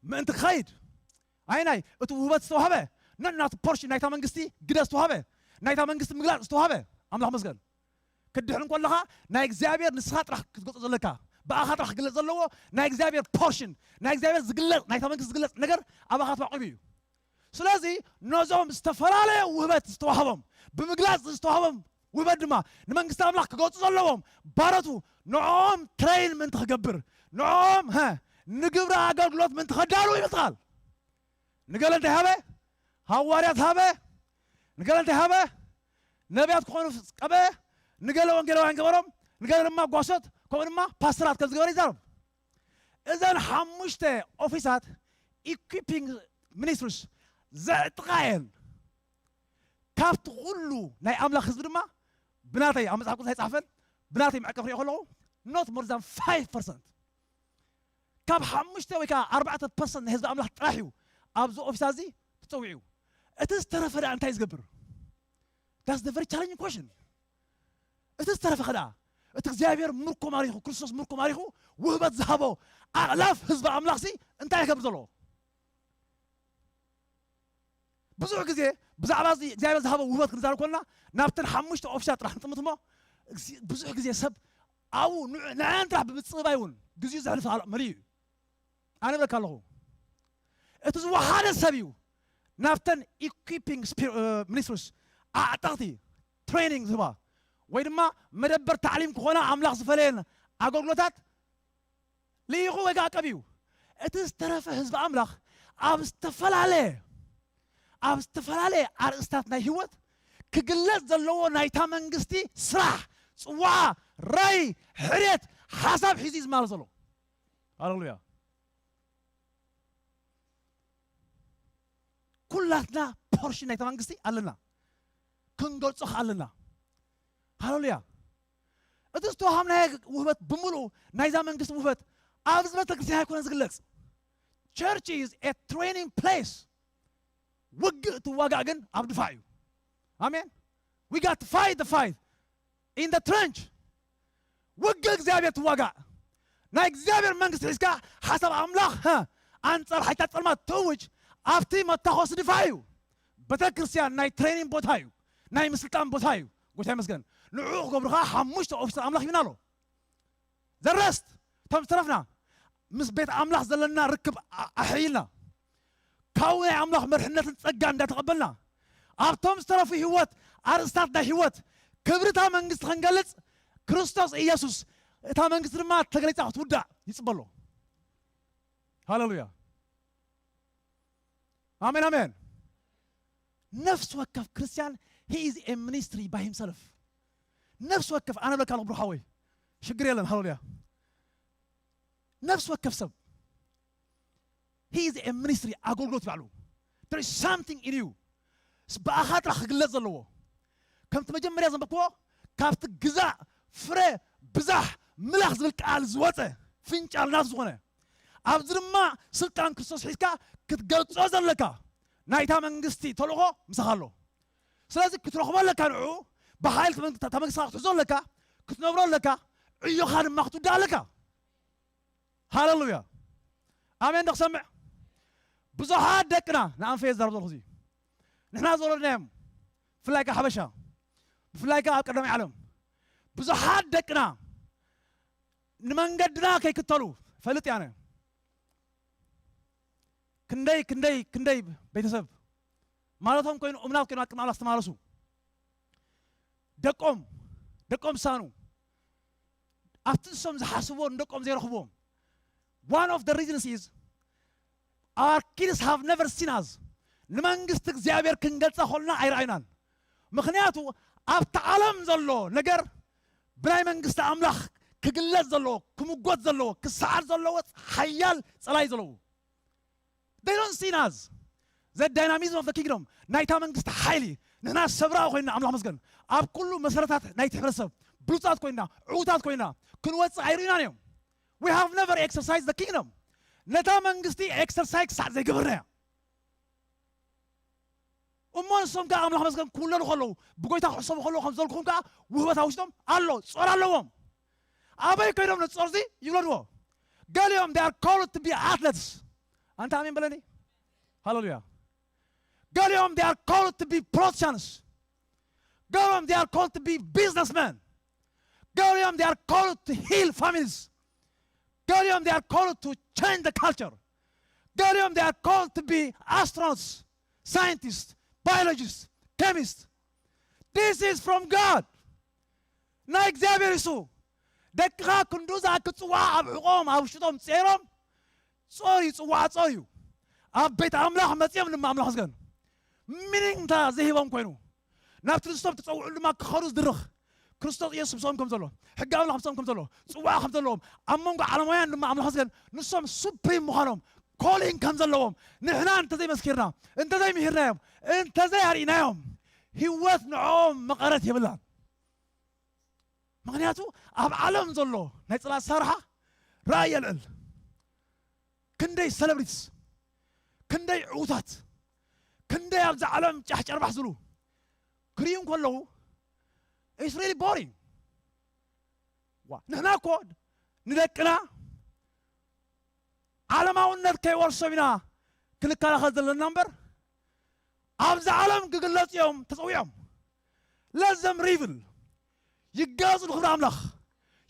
ምእንቲ ክኸይድ ኣይናይ እቲ ውህበት ዝተዋህበ ነናቱ ፖርሽን ናይታ መንግስቲ ግደ ዝተዋህበ ናይታ መንግስቲ ምግላፅ ዝተዋህበ ኣምላኽ መስገን ክትድሕን ከለኻ ናይ እግዚኣብሔር ንስኻ ጥራሕ ክትገልጾ ዘለካ ብኣኻ ጥራሕ ክግለጽ ዘለዎ ናይ እግዚኣብሔር ፖርሽን ናይ እግዚኣብሔር ዝግለጽ ናይታ መንግስቲ ዝግለጽ ነገር ኣባኻ ተዋቂቡ እዩ። ስለዚ ነዞም ዝተፈላለየ ውህበት ዝተዋህቦም ብምግላጽ ዝተዋህቦም ውህበት ድማ ንመንግስቲ ኣምላኽ ክገልጹ ዘለዎም ባረቱ ንዕኦም ትሬይን ምእንቲ ክገብር ንዕኦም ንግብሪ ኣገልግሎት ምእንቲ ከዳልዉ ይብል ቃል። ንገለ እንታይ ሃበ? ሃዋርያት ሃበ። ንገለ እንታይ ሃበ? ነቢያት ክኾኑ ቀበ። ንገለ ወንጌላውያን ገበሮም፣ ንገለ ድማ ጓሶት፣ ከምኡ ድማ ፓስተራት ከም ዝገበረ ይዛረብ። እዘን ሓሙሽተ ኦፊሳት ኢኩፒንግ ሚኒስትሪስ ዘዕጥቓ እየን። ካብቲ ኩሉ ናይ ኣምላኽ ህዝቢ ድማ ብናተይ ኣብ መጽሓፍ ቅዱስ ኣይጸሓፈን፣ ብናተይ መዐቀብ ክሪኦ ከለኹ not more than five percent ካብ ሓሙሽተ ወይ ከዓ ኣርባዕተ ፐርሰንት ናይ ህዝቢ ኣምላኽ ጥራሕ እዩ ኣብዚ ኦፊሳ እዚ ተጸዊዑ። እቲ ዝተረፈ ደኣ እንታይ ዝገብር? That's the very challenging question። እቲ ዝተረፈ ከ ደኣ እቲ እግዚኣብሔር ምርኮ ማሪኹ፣ ክርስቶስ ምርኮ ማሪኹ ውህበት ዝሃቦ ኣእላፍ ህዝቢ ኣምላኽ ሲ እንታይ ይገብር ዘሎ? ብዙሕ ግዜ ብዛዕባ እዚ እግዚኣብሔር ዝሃቦ ውህበት ክንዛረብ ከለና ናብተን ሓሙሽተ ኦፊሻት ጥራሕ ንጥምት እሞ፣ ብዙሕ ግዜ ሰብ ኣብኡ ንዐን ጥራሕ ብምጽባይ እውን ግዜኡ ዘሕልፍ ኣሎ መሊኡ እዩ። ኣነ እብለካ ኣለኹ፣ እቲ ዝወሓደ ሰብ እዩ ናብተን ኢኩፒንግ ሚኒስትሪስ፣ ኣዕጠቕቲ ትሬኒንግ ዝህባ ወይ ድማ መደበር ታዕሊም ክኾና ኣምላኽ ዝፈለየን ኣገልግሎታት ልኢኹ ወይ ከዓ ቀቢኡ። እቲ ዝተረፈ ህዝቢ ኣምላኽ ኣብ ዝተፈላለየ ኣብ ዝተፈላለየ ኣርእስታት ናይ ህይወት ክግለጽ ዘለዎ ናይታ መንግስቲ ስራሕ፣ ጽዋዓ፣ ራይ፣ ሕርየት፣ ሓሳብ ሒዙ እዩ ዝማል ዘሎ። ሃሌሉያ። ኩላትና ፖርሽን ናይታ መንግስቲ ኣለና፣ ክንገልጾ ከ ኣለና። ሃሌሉያ። እቲ ዝተዋሃብናዮ ውህበት ብምሉኡ ናይዛ መንግስቲ ውህበት ኣብዚ ቤተክርስትያን ኣይኮነን ዝግለጽ። Church is a training place። ውግእ ትዋጋእ ግን ኣብ ድፋዕ እዩ። ኣሜን። We got to fight the fight in the trench። ውግእ እግዚኣብሔር ትዋጋእ፣ ናይ እግዚኣብሔር መንግስቲ ሒዝካ ሓሳብ ኣምላኽ፣ ሀ፣ ኣንጻር ሓይልታት ጸልማት ትእውጅ ኣብቲ መታኾሲ ድፋዕ እዩ። ቤተ ክርስቲያን ናይ ትሬኒንግ ቦታ እዩ፣ ናይ ምስልጣን ቦታ እዩ። ጎይታ ይመስገን። ንዕኡ ክገብሩ ከዓ ሓሙሽተ ኦፊሰር ኣምላኽ ሂብና ኣሎ። ዘረስት እቶም ዝተረፍና ምስ ቤት ኣምላኽ ዘለና ርክብ ኣሕይልና ካብኡ ናይ ኣምላኽ መርሕነትን ጸጋ እንዳተቐበልና ኣብቶም ዝተረፉ ህይወት ኣርእስታት ናይ ህይወት ክብርታ መንግስቲ ክንገልጽ ክርስቶስ ኢየሱስ እታ መንግስቲ ድማ ተገሊጻ ክትውዳእ ይጽበሎ። ሃሌሉያ። ኣሜን ኣሜን። ነፍሲ ወከፍ ክርስቲያን he is a ministry by himself። ነፍሲ ወከፍ ኣነ ብለካ ኣለኹ ብሩሓወይ ሽግር የለን። ሃሌሉያ። ነፍሲ ወከፍ ሰብ he is a ministry ኣገልግሎት ባዕሉ። There is something in you ብኣኻ ጥራሕ ክግለጽ ዘለዎ። ከምቲ መጀመርያ ዘንበብክዎ ካብቲ ግዛእ ፍረ ብዛሕ ምላኽ ዝብል ቃል ዝወፀ ፍንጫል ናቱ ዝኾነ ኣብዚ ድማ ስልጣን ክርስቶስ ሒዝካ ክትገልጾ ዘለካ ናይታ መንግስቲ ተልእኾ ምሳኻ ኣሎ። ስለዚ ክትረኽቦ ኣለካ ንዑ ብሓይል ተመንግስታ ክትሕዞ ኣለካ ክትነብሮ ኣለካ ዕዮኻ ድማ ክትውዳእ ኣለካ። ሃሌሉያ ኣሜን። ዶ ክሰምዕ ብዙሓት ደቅና ንኣንፈየ ዝዛረብ ዘለኹ እዚ ንሕና ዝወለድናዮም ብፍላይ ከ ሓበሻ ብፍላይ ከ ኣብ ቀዳማይ ዓለም ብዙሓት ደቅና ንመንገድና ከይክተሉ ፈልጥ ያነ ክንደይ ክንደይ ክንደይ ቤተሰብ ማለቶም ኮይኑ እምናት ኮይኑ ኣብ ቅድሚ ኣምላኽ ዝተማለሱ ደቆም ደቆም ዝሳኑ ኣብቲ ንሶም ዝሓስብዎ ንደቆም ዘይረኽብዎም። One of the reasons is our kids have never seen us። ንመንግስቲ እግዚኣብሔር ክንገልጻ ከልና ኣይረኣዩናን። ምኽንያቱ ኣብቲ ዓለም ዘሎ ነገር ብናይ መንግስቲ ኣምላኽ ክግለጽ ዘለዎ ክምጎት ዘለዎ ክሰዓር ዘለዎ ሓያል ጸላይ ዘለዉ። They don't see us the dynamism of the kingdom ናይታ መንግስቲ ሓይሊ ንሕና ሰብራዊ ኮይና ኣምላኽ መስገን ኣብ ኩሉ መሰረታት ናይቲ ሕብረተሰብ ብሉጻት ኮይና ዕዉታት ኮይና ክንወፅእ ኣይርእናን እዮም። We have never exercised the kingdom ነታ መንግስቲ ኤክሰርሳይዝ ክሳዕ ዘይገበርናያ እሞ ንሶም ከዓ ኣምላኽ መስገን ክውለዱ ከለዉ ብጎይታ ክሕሰቡ ከለዉ ከም ዘልኩኹም ከዓ ውህበት ኣብ ውሽጦም ኣሎ ጾር ኣለዎም። ኣበይ ከይዶም ነቲ ጾር እዚ ይውለድዎ። ገሊኦም they are called to be athletes። ኣንታ ኣሜን በለኒ። ሃሌሉያ። ገሊኦም they are called to be politicians። ገሊኦም they are called to be businessmen። ገሊኦም they are called to heal families። ገሊኦም they are called to change the culture። ገሊኦም they are called to be astronauts, scientists, biologists, chemists. This is from God። ናይ እግዚኣብሔር እሱ ደቅኻ ክንዱ ዝኣክል ጽዋዕ ኣብ ሕቖም ኣብ ውሽጦም ጸይሮም ጾር እዩ ጽዋዕ ጾር እዩ ኣብ ቤት ኣምላኽ መጺኦም ድማ ኣምላኽ ዝገን ሚኒንግ እንታ ዘይሂቦም ኮይኑ ናብቲ ንሶም ተጸውዑሉ ድማ ክኸዱ ዝድርኽ ክርስቶስ ኢየሱስ ምስኦም ከም ዘሎ ሕጊ ኣምላኽ ምስኦም ከም ዘሎ ጽዋዕ ከም ዘለዎም ኣብ መንጎ ዓለማውያን ድማ ኣምላኽ ዝገን ንሶም ሱፕሪም ምዃኖም ኮሊንግ ከም ዘለዎም ንሕና እንተዘይመስኪርና እንተዘይምሂርናዮም እንተዘይኣርኢናዮም ህይወት ንዕኦም መቐረት የብላን። ምኽንያቱ ኣብ ዓለም ዘሎ ናይ ጽላት ኣሰራርሓ ራእይ የልዕል። ክንደይ ሰለብሪትስ፣ ክንደይ ዕዉታት፣ ክንደይ ኣብዛ ዓለም ጫሕ ጨርባሕ ዝብሉ ክርእዩ እንከለዉ፣ it's really boring። ዋ፣ ንሕና እኮ ንደቅና ዓለማውነት ከይወርሶም ኢና ክንከላኸል ዘለና እምበር፣ ኣብዚ ዓለም ክግለጹ እዮም ተጸዊዖም። Let them revel። ይገለጹ ንኽብሪ ኣምላኽ።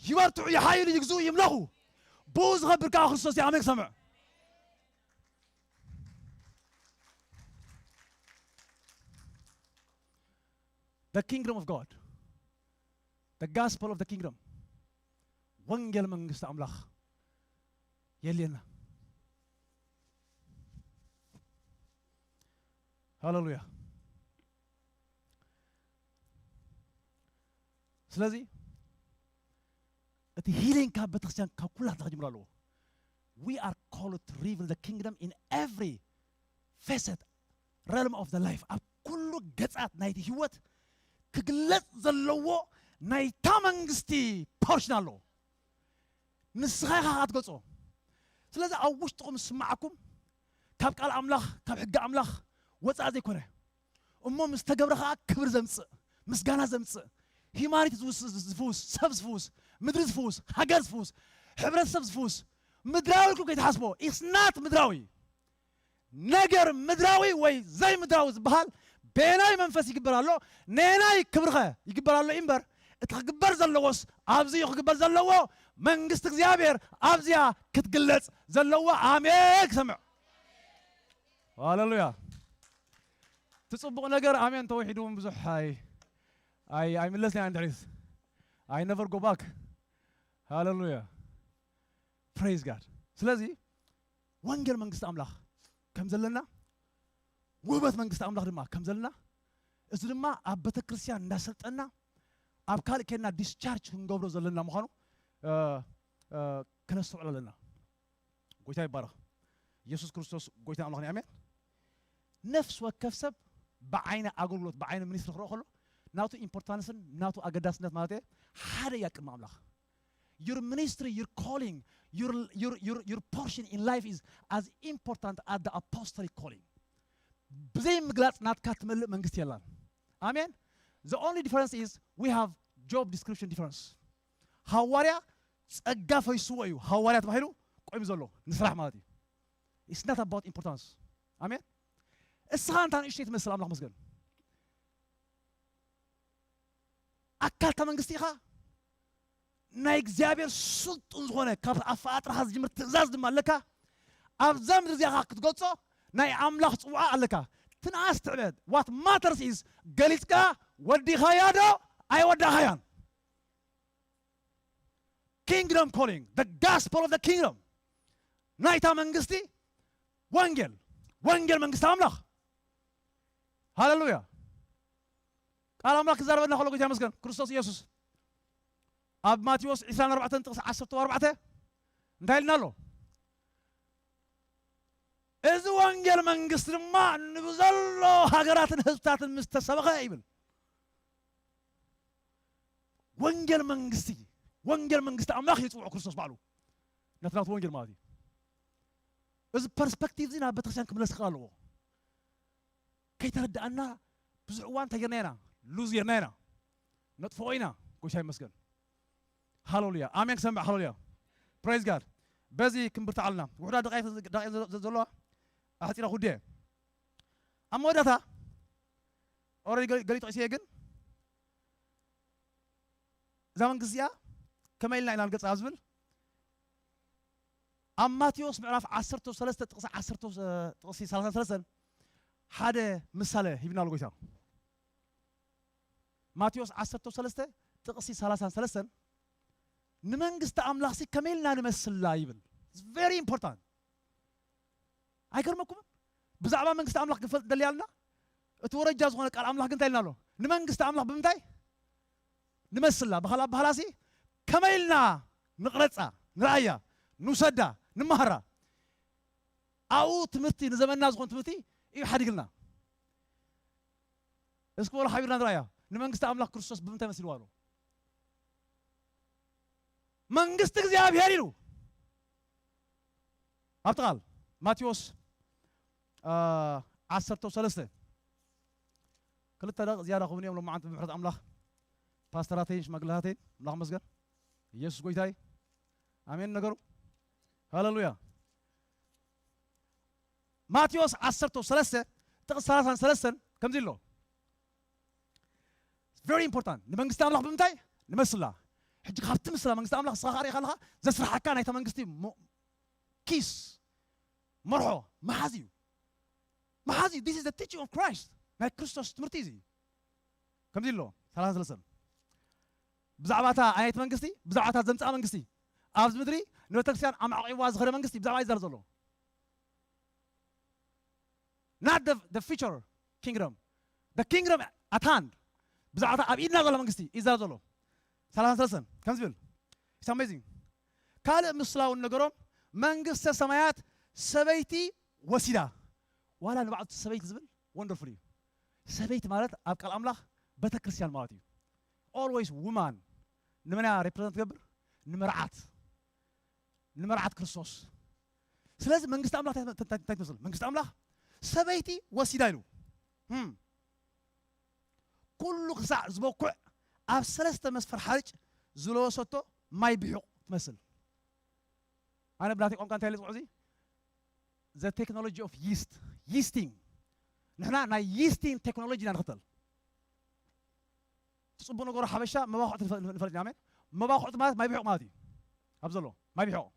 ይበርትዑ፣ ይሓይሉ፣ ይግዝኡ፣ ይምለኹ። ብኡ ዝኸብር ከኣ ክርስቶስ እዩ። ኣሜን ክሰምዕ። The kingdom of God. The gospel of the kingdom. ወንጌል መንግስቲ ኣምላኽ የልየና። ሃሌሉያ። ስለዚ እቲ ሂሊንግ ካብ ቤተክርስትያን ካብ ኩላትና ክጅምር ኣለዎ። We are called to reveal the kingdom in every facet, realm of the life። ኣብ ኩሉ ገጻት ናይቲ ህይወት ክግለጽ ዘለዎ ናይታ መንግስቲ ፖርሽን ኣለዎ። ንስኻ ኢኻ ክትገልጾ። ስለዚ ኣብ ውሽጥኹም ዝስምዓኩም ካብ ቃል ኣምላኽ፣ ካብ ሕጊ ኣምላኽ ወጻኢ ዘይኮነ፣ እሞ ምስ ተገብረ ኸኣ ክብሪ ዘምጽእ፣ ምስጋና ዘምጽእ፣ ሂማኒቲ ዝውስ-፣ ዝፍውስ፣ ሰብ ዝፍውስ፣ ምድሪ ዝፍውስ፣ ሃገር ዝፍውስ፣ ሕብረተሰብ ዝፍውስ፣ ምድራዊ ኢልኩም ከይትሓስቦ። It's not ምድራዊ። ነገር ምድራዊ ወይ ዘይምድራዊ ዝበሃል በየናይ መንፈስ ይግበር ኣሎ? ነየናይ ክብርኸ ይግበር ኣሎ እምበር፣ እቲ ክግበር ዘለዎስ ኣብዚ እዩ ክግበር ዘለዎ። መንግስቲ እግዚኣብሔር ኣብዚያ ክትግለጽ ዘለዋ። ኣሜን ክሰምዕ። ሃሌሉያ። እቲ ጽቡቕ ነገር ኣሜን ተወሒዱ እውን ብዙሕ ኣይ-፣ ኣይ-፣ ኣይምለስን እያ እንድሕሪት። I never go back። ሃሌሉያ። Praise God። ስለዚ ወንጌል መንግስቲ ኣምላኽ ከም ዘለና፣ ውህበት መንግስቲ ኣምላኽ ድማ ከም ዘለና፣ እዚ ድማ ኣብ ቤተ ክርስቲያን እንዳሰልጠና ኣብ ካልእ ኬድና ዲስቻርጅ ክንገብሮ ዘለና ምዃኑ፣ እ፣ እ፣ ከነስተውዕሎ ኣለና። ጎይታ ይባረኽ። ኢየሱስ ክርስቶስ ጎይታ ኣምላኽን እዩ። ኣሜን። ነፍሲ ወከፍ ሰብ ብዓይኒ ኣገልግሎት፣ ብዓይኒ ሚኒስትሪ ክረኦ ከሎ ናቱ ኢምፖርታንስን ናቱ ኣገዳስነት ማለት እየ ሓደ እያ ቅድሚ ኣምላኽ። Your ministry, your calling, your, your, your, your portion in life is as important as the apostolic calling። ብዘይ ምግላጽ ናትካ ትመልእ መንግስቲ የላን። ኣሜን። The only difference is we have job description difference። ሃዋርያ ጸጋ ፈይስዎ እዩ ሃዋርያ ተባሂሉ ቆይሙ ዘሎ ንስራሕ ማለት እዩ። It's not about importance። ኣሜን። እስኻ እንታ ንእሽተይ ትመስል ኣምላኽ መስገን። ኣካልታ መንግስቲ ኢኻ። ናይ እግዚኣብሔር ስልጡን ዝኾነ ካብ ኣፈጣጥራኻ ዝጅምር ትእዛዝ ድማ ኣለካ። ኣብዛ ምድሪ እዚኣ ክትገልጾ ናይ ኣምላኽ ጽውዓ ኣለካ። ትንኣስ ትዕበድ። What matters is ገሊጽካ ወዲኻያ ዶ ኣይወዳኻያን? Kingdom calling, the gospel of the kingdom። ናይታ መንግስቲ ወንጌል፣ ወንጌል መንግስቲ ኣምላኽ። ሃሌሉያ። ቃል ኣምላኽ ክዛረበና ከሎ ጎይታ ይመስገን። ክርስቶስ ኢየሱስ ኣብ ማቴዎስ ዕስራን ኣርባዕተን ጥቕሲ ዓሰርተ ኣርባዕተ እንታይ ኢልና ኣሎ? እዚ ወንጌል መንግስቲ ድማ ንብዘሎ ሃገራትን ህዝብታትን ምስ ተሰበኸ ይብል። ወንጌል መንግስቲ፣ ወንጌል መንግስቲ ኣምላኽ እዩ ዝጽውዖ ክርስቶስ ባዕሉ። ነቲ ናቱ ወንጌል ማለት እዩ። እዚ ፐርስፐክቲቭ እዚ ናብ ቤተክርስትያን ክምለስ ክኽእል ኣለዎ። ከይተረድኣና ብዙሕ እዋን እንታይ ጌርና ኢና? ሉዝ ጌርና ኢና። ነጥፍኦ ኢና። ጎይታ ይመስገን። ሃሌሉያ። ኣሜን ክሰምዕ። ሃሌሉያ። ፕሬዝ ጋድ። በዚ ክንብርታዕ ኣለና። ውሑዳት ደቂቕ፣ ደቂቕ ዘ-፣ ዘለዋ ኣሕጺረ ኩዴ። ኣብ መወዳእታ ኦልሬዲ ገሊ-፣ ገሊኡ ጠቒሰዮ ግን እዛ መንግስቲ እዚኣ ከመይ ኢልና ኢና ንገልጻ ኣብ ዝብል ኣብ ማቴዎስ ምዕራፍ ዓሰርተ ሰለስተ ጥቕሲ ዓሰርተ፣ ጥቕሲ ሰላሳን ሰለስተን ሓደ ምሳሌ ሂብና ኣሎ ጎይታ። ማቴዎስ ዓሰርተ ሰለስተ ጥቕሲ ሰላሳን ሰለስተን ንመንግስቲ ኣምላኽሲ ከመይ ኢልና ንመስላ ይብል። It's very important። ኣይገርመኩምን? ብዛዕባ መንግስቲ ኣምላኽ ክንፈልጥ ደሊ ኣለና። እቲ ወረጃ ዝኾነ ቃል ኣምላኽ ግን እንታይ ኢልና ኣሎ? ንመንግስቲ ኣምላኽ ብምንታይ ንመስላ? ብኻልእ ኣበሃህላሲ ከመይ ኢልና ንቕረጻ፣ ንርኣያ፣ ንውሰዳ፣ ንመሃራ? ኣብኡ ትምህርቲ፣ ንዘመንና ዝኾነ ትምህርቲ እዩ ሓዲግልና። እስኪ በሉ ሓቢርና ንርኣያ። ንመንግስቲ ኣምላኽ ክርስቶስ ብምንታይ መሲልዋ ኣሎ? መንግስቲ እግዚኣብሔር ኢሉ ኣብቲ ቃል ማቴዎስ ዓሰርተ ሰለስተ ክልተ ደቂ ዝያዳ ክብን እዮም። ሎማዓንቲ ብምሕረት ኣምላኽ ፓስተራተይን ሽማግለታተይን ኣምላኽ መስገን። ኢየሱስ ጎይታይ ኣሜን ነገሩ። ሃሌሉያ። ማቴዎስ ዓሰርተ ሰለስተ ጥቕስ ሰላሳን ሰለስተን ከምዚ ኣሎ። Very important። ንመንግስቲ ኣምላኽ ብምንታይ ንመስላ? ሕጂ ካብቲ ምስላ መንግስቲ ኣምላኽ ንስኻ ሪኢኻ ኣለኻ። ዘስርሓካ ናይታ መንግስቲ ኪስ መርሖ መሓዝ እዩ። መሓዝ እዩ። This is the teaching of Christ። ናይ ክርስቶስ ትምህርቲ እዚ ከምዚ ኣሎ። ሰላሳ ሰለስተን ብዛዕባታ ኣየት መንግስቲ ብዛዕባታ ዘምፅኣ መንግስቲ ኣብዚ ምድሪ ንቤተክርስትያን ኣማዕቂዋ ዝኸደ መንግስቲ ብዛዕባ ይዛረብ ዘሎ። Not the, the future kingdom, the kingdom at hand። ብዛዕባታ ኣብ ኢድና ዘሎ መንግስቲ ይዛረብ ዘሎ። ሰላሳ ሰለስተን ከም ዝብል It's amazing። ካልእ ምስላውን ነገሮም መንግስተ ሰማያት ሰበይቲ ወሲዳ። ዋላ ንባዕሉ ሰበይቲ ዝብል ወንደርፉል እዩ። ሰበይቲ ማለት ኣብ ቃል ኣምላኽ ቤተክርስትያን ማለት እዩ። Always woman ንምንያ ሬፕሬዘንት ትገብር? ንመርዓት ንመርዓት ክርስቶስ። ስለዚ መንግስቲ ኣምላኽ እንታይ ትመስል? መንግስቲ ኣምላኽ ሰበይቲ ወሲዳ ኢሉ ኩሉ ክሳዕ ዝበኩዕ ኣብ ሰለስተ መስፈር ሓርጭ ዝለወሰቶ ማይ ብሑቕ ትመስል። ኣነ ብናተይ ቋንቋ እንታይ ኢለ ዝፅውዖ እዚ the technology of yeast, yeasting። ንሕና ናይ yeasting technology ኢና ንኽተል። እቲ ፅቡቅ ነገሩ ሓበሻ መባኩዕቲ ንፈልጥ ኢና። ኣሜን። መባኩዕቲ ማለት ማይ ብሑቕ ማለት እዩ። ኣብ ዘሎ ማይ ብሑቕ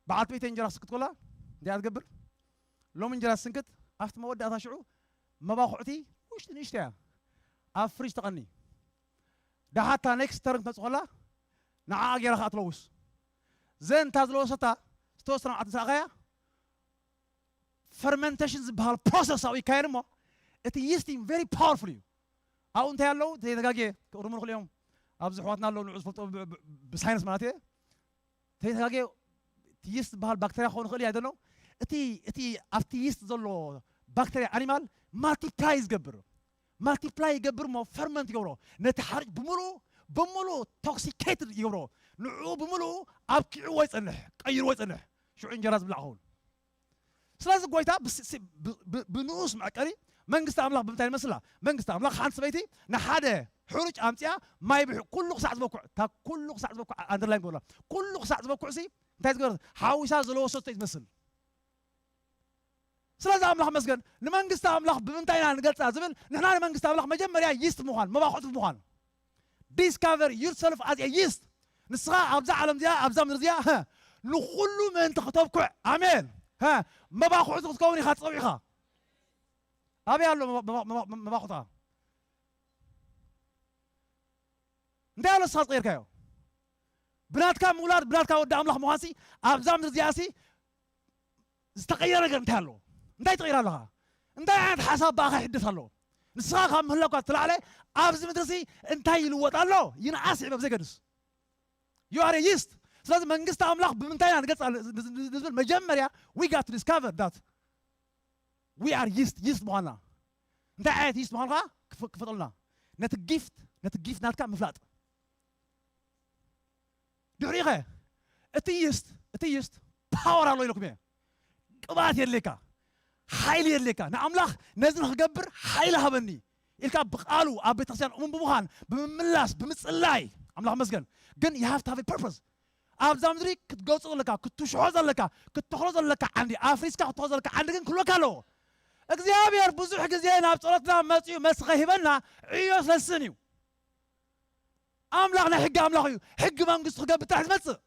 በዓልቲ ቤተይ እንጀራ ስክት ኮላ እንታይ ትገብር? ሎሚ እንጀራ ስንክት ኣብቲ መወዳእታ ሽዑ መባኩዕቲ ውሽጢ ንእሽቶ እያ ኣብ ፍሪጅ ተቐኒ። ደሓታ ኔክስት ተርም ትመፅእ ኮላ ንዓ ገይራ ከዓ ትለውስ። ዘን እታ ዝለወሰታ ዝተወሰነ ዓት ንስኣኸያ ፈርመንቴሽን ዝበሃል ፕሮሰስ ኣብኡ ይካየድ እሞ እቲ ይስቲንግ ቨሪ ፓወርፉል እዩ። ኣብኡ እንታይ ኣለዉ ዘይተጋጌ ክእርሙ ንኽእል እዮም። ኣብዚ ኣሕዋትና ኣለዉ ንዑ ዝፈልጦ ብሳይንስ ማለት እየ። ተይተጋጌ እቲ ይስት ዝበሃል ባክተርያ ክኸውን ይኽእል እያ ደሎ እቲ እቲ ኣብቲ ይስት ዘሎ ባክተርያ ኣኒማል ማልቲፕላይ ዝገብር ማልቲፕላይ ይገብር እሞ ፈርመንት ይገብሮ ነቲ ሓርጭ ብምሉኡ ብምሉኡ ቶክሲኬትድ ይገብሮ ንዕኡ ብምሉኡ ኣብኪዕዎ ይጸንሕ ቀይርዎ ይጸንሕ ሽዑ እንጀራ ዝብላዕ ክኸውን ስለዚ ጎይታ ብንኡስ መዕቀሪ መንግስቲ ኣምላኽ ብምንታይ ንመስላ? መንግስቲ ኣምላኽ ሓንቲ ሰበይቲ ንሓደ ሕሩጭ ኣምፅኣ ማይ ብሑ ኩሉ ክሳዕ ዝበኩዕ እታ ኩሉ ክሳዕ ዝበኩዕ ኣንደርላይን ገበርላ ኩሉ ክሳዕ ዝበኩዕ ሲ እንታይ ዝገበረት ሓዊሳ ዝለወሰቶ እዩ ዝመስል። ስለዚ ኣምላኽ መስገን ንመንግስቲ ኣምላኽ ብምንታይ ኢና ንገልፃ ዝብል ንሕና ንመንግስቲ ኣምላኽ መጀመርያ ይስት ምዃን መባኹዕቲ ብምዃን discover yourself as a yeast ንስኻ ኣብዛ ዓለም እዚኣ ኣብዛ ምድሪ እዚኣ ንኹሉ ምእንቲ ክተብኩዕ ኣሜን መባኹዕቲ ክትከውን ኢኻ ፀዊዕኻ ኣበይ ኣሎ መባኹዕትኻ እንታይ ኣሎ ንስኻ ዝቀየርካዮ ብናትካ ምውላድ ብናትካ ወዲ ኣምላኽ ምዃንሲ ኣብዛ ምድሪ እዚኣሲ ዝተቐየረ ነገር እንታይ ኣለዎ እንታይ ትቕይር ኣለኻ እንታይ ዓይነት ሓሳብ ብኣኻ ይሕደስ ኣለዎ ንስኻ ካብ ምህላኳ ዝተላዕለ ኣብዚ ምድርሲ እንታይ ይልወጥ ኣሎ ይንኣስ ይዕበብ ዘይገድስ you are yeast ስለዚ መንግስቲ ኣምላኽ ብምንታይ ኢና ንገልፅ ዝብል መጀመርያ we got to discover that we are yeast yeast ምዃንና እንታይ ዓይነት yeast ምዃንካ ክፈጥልና ነቲ gift ነቲ gift ናትካ ምፍላጥ ድሕሪኸ እቲ ይስት እቲ ይስት ፓወር ኣሎ ኢለኩም እየ ቅብኣት የድልየካ ሓይሊ የድልየካ ንኣምላኽ ነዚ ንክገብር ሓይሊ ሃበኒ ኢልካ ብቃሉ ኣብ ቤተክርስትያን እሙን ብምዃን ብምምላስ ብምፅላይ ኣምላኽ መስገን ግን you have to have a purpose ኣብዛ ምድሪ ክትገፁ ዘለካ ክትሽሖ ዘለካ ክትተኽሎ ዘለካ ዓንዲ ኣፍሪስካ ክትተኽሎ ዘለካ ዓንዲ ግን ክህልወካ ኣለዎ እግዚኣብሔር ብዙሕ ግዜ ናብ ፀሎትና መፅኡ መልሲ ከይህበና ዕዮ ስለስን እዩ ኣምላኽ ናይ ሕጊ ኣምላኽ እዩ ሕጊ መንግስቱ ክገብር ጥራሕ ዝመፅእ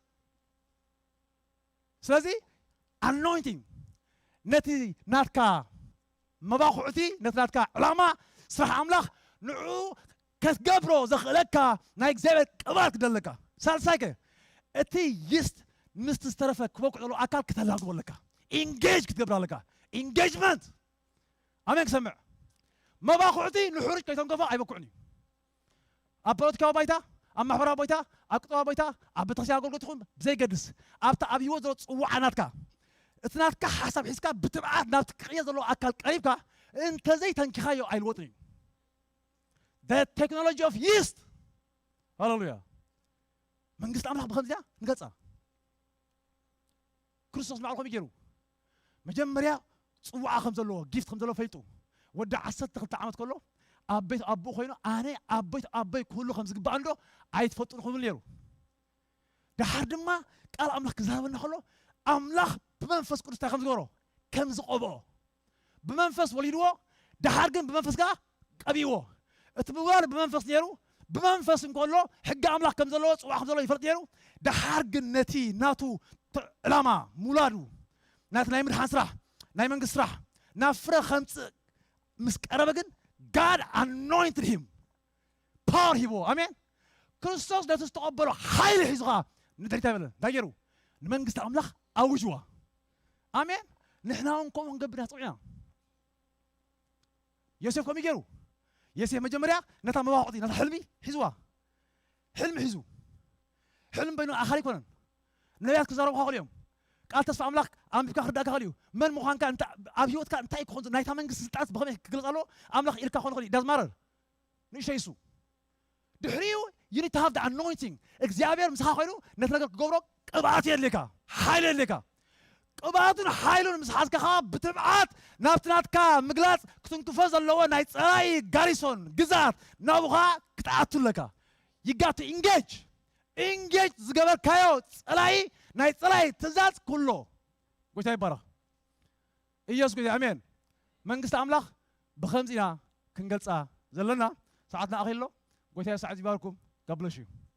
ስለዚ ኣኖይንቲንግ ነቲ ናትካ መባኩዕቲ ነቲ ናትካ ዕላማ ስራሕ ኣምላኽ ንዑ ከትገብሮ ዘኽእለካ ናይ እግዚኣብሔር ቅባል ክደለካ ሳልሳይከ እቲ ይስት ምስቲ ዝተረፈ ክበኩዕ ዘሎ ኣካል ክተላግቦ ኣለካ ኢንጌጅ ክትገብር ኣለካ ኢንጌጅመንት ኣሜን ክሰምዕ መባኩዕቲ ንሕሩጭ ከይተንከፎ ኣይበኩዕን እዩ ኣብ ፖለቲካዊ ባይታ ኣብ ማሕበራዊ ባይታ ኣብ ቅጠባዊ ባይታ ኣብ ቤተክርስትያን ኣገልግሎት ይኹን ብዘይገድስ ኣብቲ ኣብ ህይወት ዘሎ ፅዋዓ ናትካ እቲ ናትካ ሓሳብ ሒዝካ ብትብዓት ናብቲ ክቕየር ዘለዎ ኣካል ቀሪብካ እንተዘይተንኪኻዮ ኣይልወጥን እዩ the technology of yeast ሃሌሉያ መንግስቲ ኣምላኽ ብኸምዚያ ንገጻ። ክርስቶስ ንባዕሉ ከመይ ገይሩ? መጀመርያ ጽዋዓ ከም ዘለዎ፣ ጊፍት ከም ዘለዎ ፈሊጡ። ወዲ ዓሰርተ ክልተ ዓመት ከሎ ኣብ ቤት ኣቦኡ ኮይኑ፣ ኣነ ኣብ ቤት ኣቦይ ክህሉ ከም ዝግባእ እንዶ ኣይትፈልጡን ክብል ነይሩ። ደሓር ድማ ቃል ኣምላኽ ክዛረበና ከሎ ኣምላኽ ብመንፈስ ቅዱስ እንታይ ከም ዝገበሮ፣ ከም ዝቐብኦ፣ ብመንፈስ ወሊድዎ። ደሓር ግን ብመንፈስ ከኣ ቀቢዎ። እቲ ምውላድ ብመንፈስ ነይሩ። ብመንፈስ እንከሎ ሕጊ ኣምላኽ ከም ዘለዎ፣ ጽዋዕ ከም ዘለዎ ይፈልጥ ነይሩ። ደሓር ግን ነቲ ናቱ ት- ዕላማ ምውላዱ፣ ናቲ ናይ ምድሓን ስራሕ፣ ናይ መንግስቲ ስራሕ ናብ ፍረ ከምጽእ ምስ ቀረበ ግን God anointed him፣ ፓወር ሂብዎ። ኣሜን። ክርስቶስ ነቲ ዝተቐበሎ ሓይሊ ሒዙ ኸዓ ንድሕሪት ኣይበለን። እንታይ ገይሩ? ንመንግስቲ ኣምላኽ ኣውጅዋ። ኣሜን። ንሕና እውን ከምኡ ክንገብር ኢና ተጠዊዕና። ዮሴፍ ከምኡ ገይሩ። ዮሴፍ መጀመርያ ነታ መባቕቲ፣ ነታ ሕልሚ ሒዝዋ። ሕልሚ ሒዙ። ሕልሚ በይኑ ኣኻሊ ኣይኮነን። ነቢያት ክዛረቡ ክኽእሉ እዮም። ቃል ተስፋ ኣምላኽ ኣንቢብካ ክርዳእካ ክኽእል እዩ። መን ምዃንካ፣ እንታ- ኣብ ህይወትካ እንታይ ክኾን፣ ናይታ መንግስቲ ስልጣንስ ብኸመይ ክግለጽ ኣለዎ? ኣምላኽ ኢልካ ክኾን ይኽእል እዩ። ዳዝማረር ንእሽተይ እሱ። ድሕሪኡ you need to have the anointing። እግዚኣብሔር ምሳኻ ኮይኑ ነቲ ነገር ክገብሮ ቅብኣት የድልየካ፣ ሓይሊ የድልየካ። ቅብኣቱን ሓይሉን ምስ ሓዝካ ኸዓ ብትብዓት ናብቲ ናትካ ምግላጽ ክትንክፎ ዘለዎ ናይ ጸላኢ ጋሪሶን ግዛት ናብኡ ኸዓ ክትኣቱ ኣለካ። You got to engage። ኢንጌጅ ዝገበርካዮ ጸላኢ፣ ናይ ጸላኢ ትእዛዝ ኩሎ። ጎይታ ይባረኽ። ኢየሱስ ጎይታ፣ ኣሜን። መንግስቲ ኣምላኽ ብኸምዚ ኢና ክንገልጻ ዘለና። ሰዓትና ኣኺሎ። ጎይታ የሳዕ ይባርኩም። God bless you።